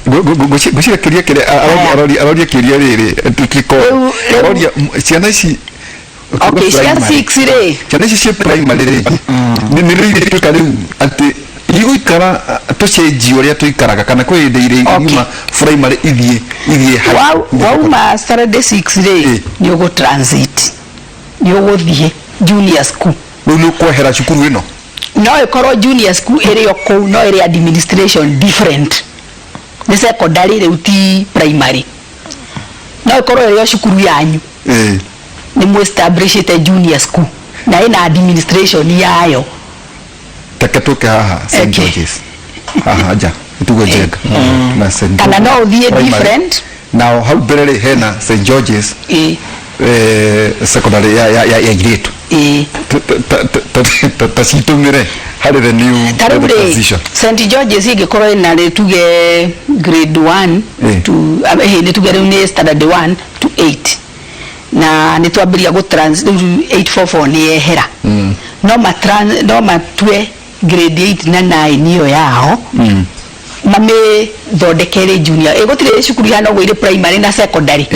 Ngwĩciria kĩũria kĩrĩa aroria, kĩũria rĩrĩ tũtiko aroria ciana ici. Okay, cia 6 rĩ. Ciana ici cia primary rĩ, nĩ rĩ irĩtuĩka rĩu atĩ igũikara tũcenjie ũrĩa tũikaraga, kana kwĩ hĩndĩ irĩ iriuma primary ithiĩ high? Wauma standard 6 rĩ, nĩ ũgũ transit, nĩ ũgũthiĩ junior school. Rĩu nĩ ũkwehera cukuru ĩno? No ĩkorwo junior school ĩrĩ o kũu, no ĩrĩ administration different, nĩ secondary rĩu, ti primary. No ĩkorwo ĩrĩ o cukuru yanyu, nĩ mũ establishĩte junior school na ĩna administration yayo. Teke tũke haha St George's haha nja itugo Njenga na St Kana no ũthiĩ Primary. different. Nao hau mbere rĩ, hena St George's secondary ya airĩtu. Ta citũmĩre harĩ the new Ta rĩu the rĩ, transition. St George's ĩngĩkorwo ĩna rĩ, tuge grade 1 to nĩ tuge rĩu nĩ standard 1 to 8, na nĩ twambĩrĩria gũ trans rĩu 844 nĩ yehera, no matue grade 8 na 9 ĩyo yao, mamĩthondekere junior. Gũtirĩ cukuru ihana ũguo irĩ primary na secondary?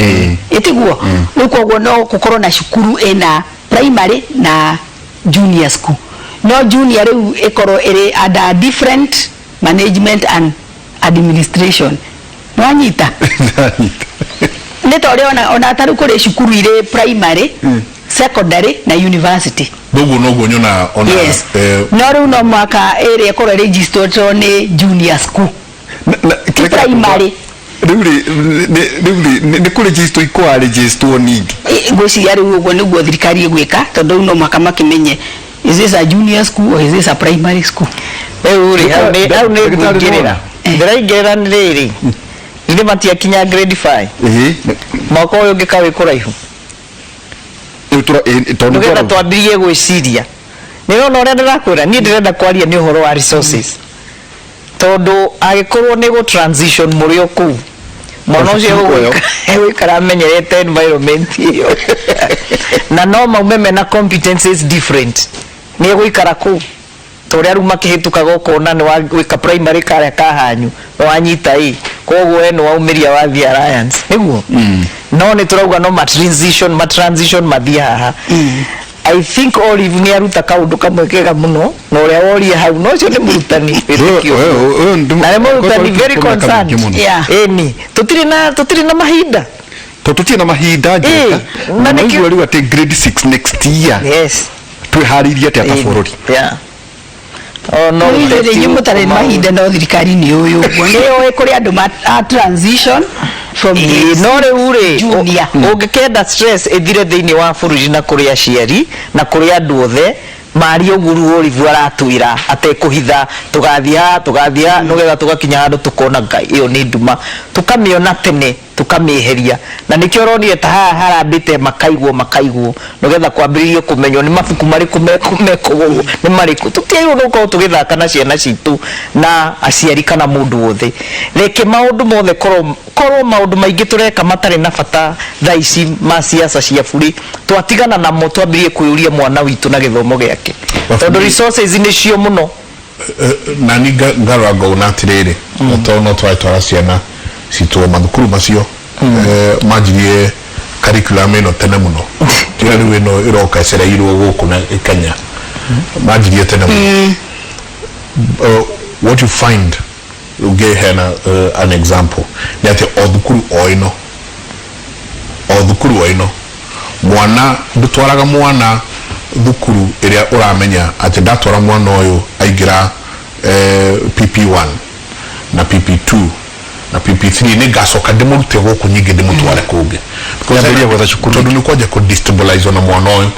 Ĩtiguo rĩu? Koguo no gũkorwo na cukuru ĩna primary na junior school, no junior rĩu ĩkorwo ĩrĩ under different management and administration. Nwanyita? Ndanyita. Nĩ ta ũrĩa ona ta rĩu kũrĩ cukuru irĩ primary, secondary na university. Noguo noguo nyona ona. Yes. No rĩu no mwaka ĩrĩa ĩkorwo registered nĩ junior school, ti primary. Rĩu rĩ, rĩu rĩ, nĩ kũregistwo ikũarĩgistwo ningĩ? Ngwĩciria rĩu ũguo nĩguo thirikari ĩgwĩka, tondũ rĩu no mũhaka makĩmenye, is this a junior school or is this a primary school? Rĩu rĩ, hau nĩ Ndagĩtarĩ. ngũingĩrĩra. Ndĩraingĩrĩra nĩ rĩrĩ, ithe matiakinya grade 5 mwaka ũyũ ũngĩ kawĩ kũraihu. Rĩu tondũ nĩgetha twambĩrĩrie gwĩciria. Nĩ ũrona ũrĩa ndĩrakwĩra, niĩ ndĩrenda kwaria nĩ ũhoro wa resources, tondũ angĩkorwo nĩ gũ transition mũrĩ o kũu, mwana ũcio cukuru ĩyo. Egũikara amenyerete environment ĩyo, na no maume mena competences different. Nĩ egũikara kũu ta ũrĩa rĩu makĩhĩtũkaga, ũkona nĩ wagwĩka primary karĩa kahanyu nĩ wanyita ĩ, koguo we nĩ waumĩria wathiĩ Alliance nĩguo. No nĩ tũrauga no ma transition mathiĩ haha. I think Olive nĩ aruta kaũndũ kamwe kega mũno na ũrĩa woria hau, no ũcio nĩ mũrutani wĩtĩkio na nĩ mũrutani very concerned. Ĩni tũtirĩ na mahinda. Tondũ tũtirĩ na mahinda, Njenga. Na na nĩkĩo- naigua rĩu atĩ grade 6 next year, twĩharĩirie atĩa ta bũrũri? Yeah. Oh, no. Rĩu ũteti inyuĩ mũtarĩ na mahinda, no thirikari nĩ ũyũ ũguo nĩ yũĩ kũrĩ andũ a transition from Ĩĩ, no rĩu rĩ, junior. Ũngĩkenda stress ĩthire thĩinĩ wa bũrũri na kũrĩ aciari na kũrĩ andũ othe maria ũguo, rĩu Olive aratwĩra atekũhitha, tũgathiĩ haha, tũgathiĩ haha, nĩgetha tũgakinya handũ tũkona Ngai ĩyo nĩ nduma, tũkamĩona tene. Tũkamĩeheria, na nĩkĩo ũronire ta haha harambĩte makaigwo makaigwo nĩgetha kwambĩrĩrie kũmenywo nĩ mabuku marĩkũ mekũgũrwo, nĩ marĩkũ. Tũtiagĩrĩirwo nĩ gũkorwo tũgĩthaka na ciana citũ na aciari kana mũndũ wothe. Reke maũndũ mothe korwo korwo maũndũ maingĩ tũreka matarĩ na bata thaa ici ma siasa cia burĩ, twatigana namo twambĩrĩrie kwĩyũria mwana witũ na gĩthomo gĩake, tondũ resources nĩcio mũno. Nani ngarora ngona atiriri, to no tũratwara ciana citũ mathukuru macio manjirie curriculum ĩno tene mũno, tiga rĩu ĩno ĩroka ĩcereirwo gũkũ na Kenya, manjirie tene mũno. What you find ũngĩheana an example nĩ atĩ o thukuru o ĩno, o thukuru o ĩno, mwana ndũtwaraga mwana thukuru ĩrĩa ũramenya atĩ ndatwara mwana ũyũ aingĩra PP1 na PP2 na PP3, nĩ ngacoka ndĩmũrute gũkũ nyingĩ ndĩmũtware kũngĩ. Kwambĩrĩria gwetha cukuru. Tondũ nĩ kwanja kũ destabilize ona mwana ũyũ.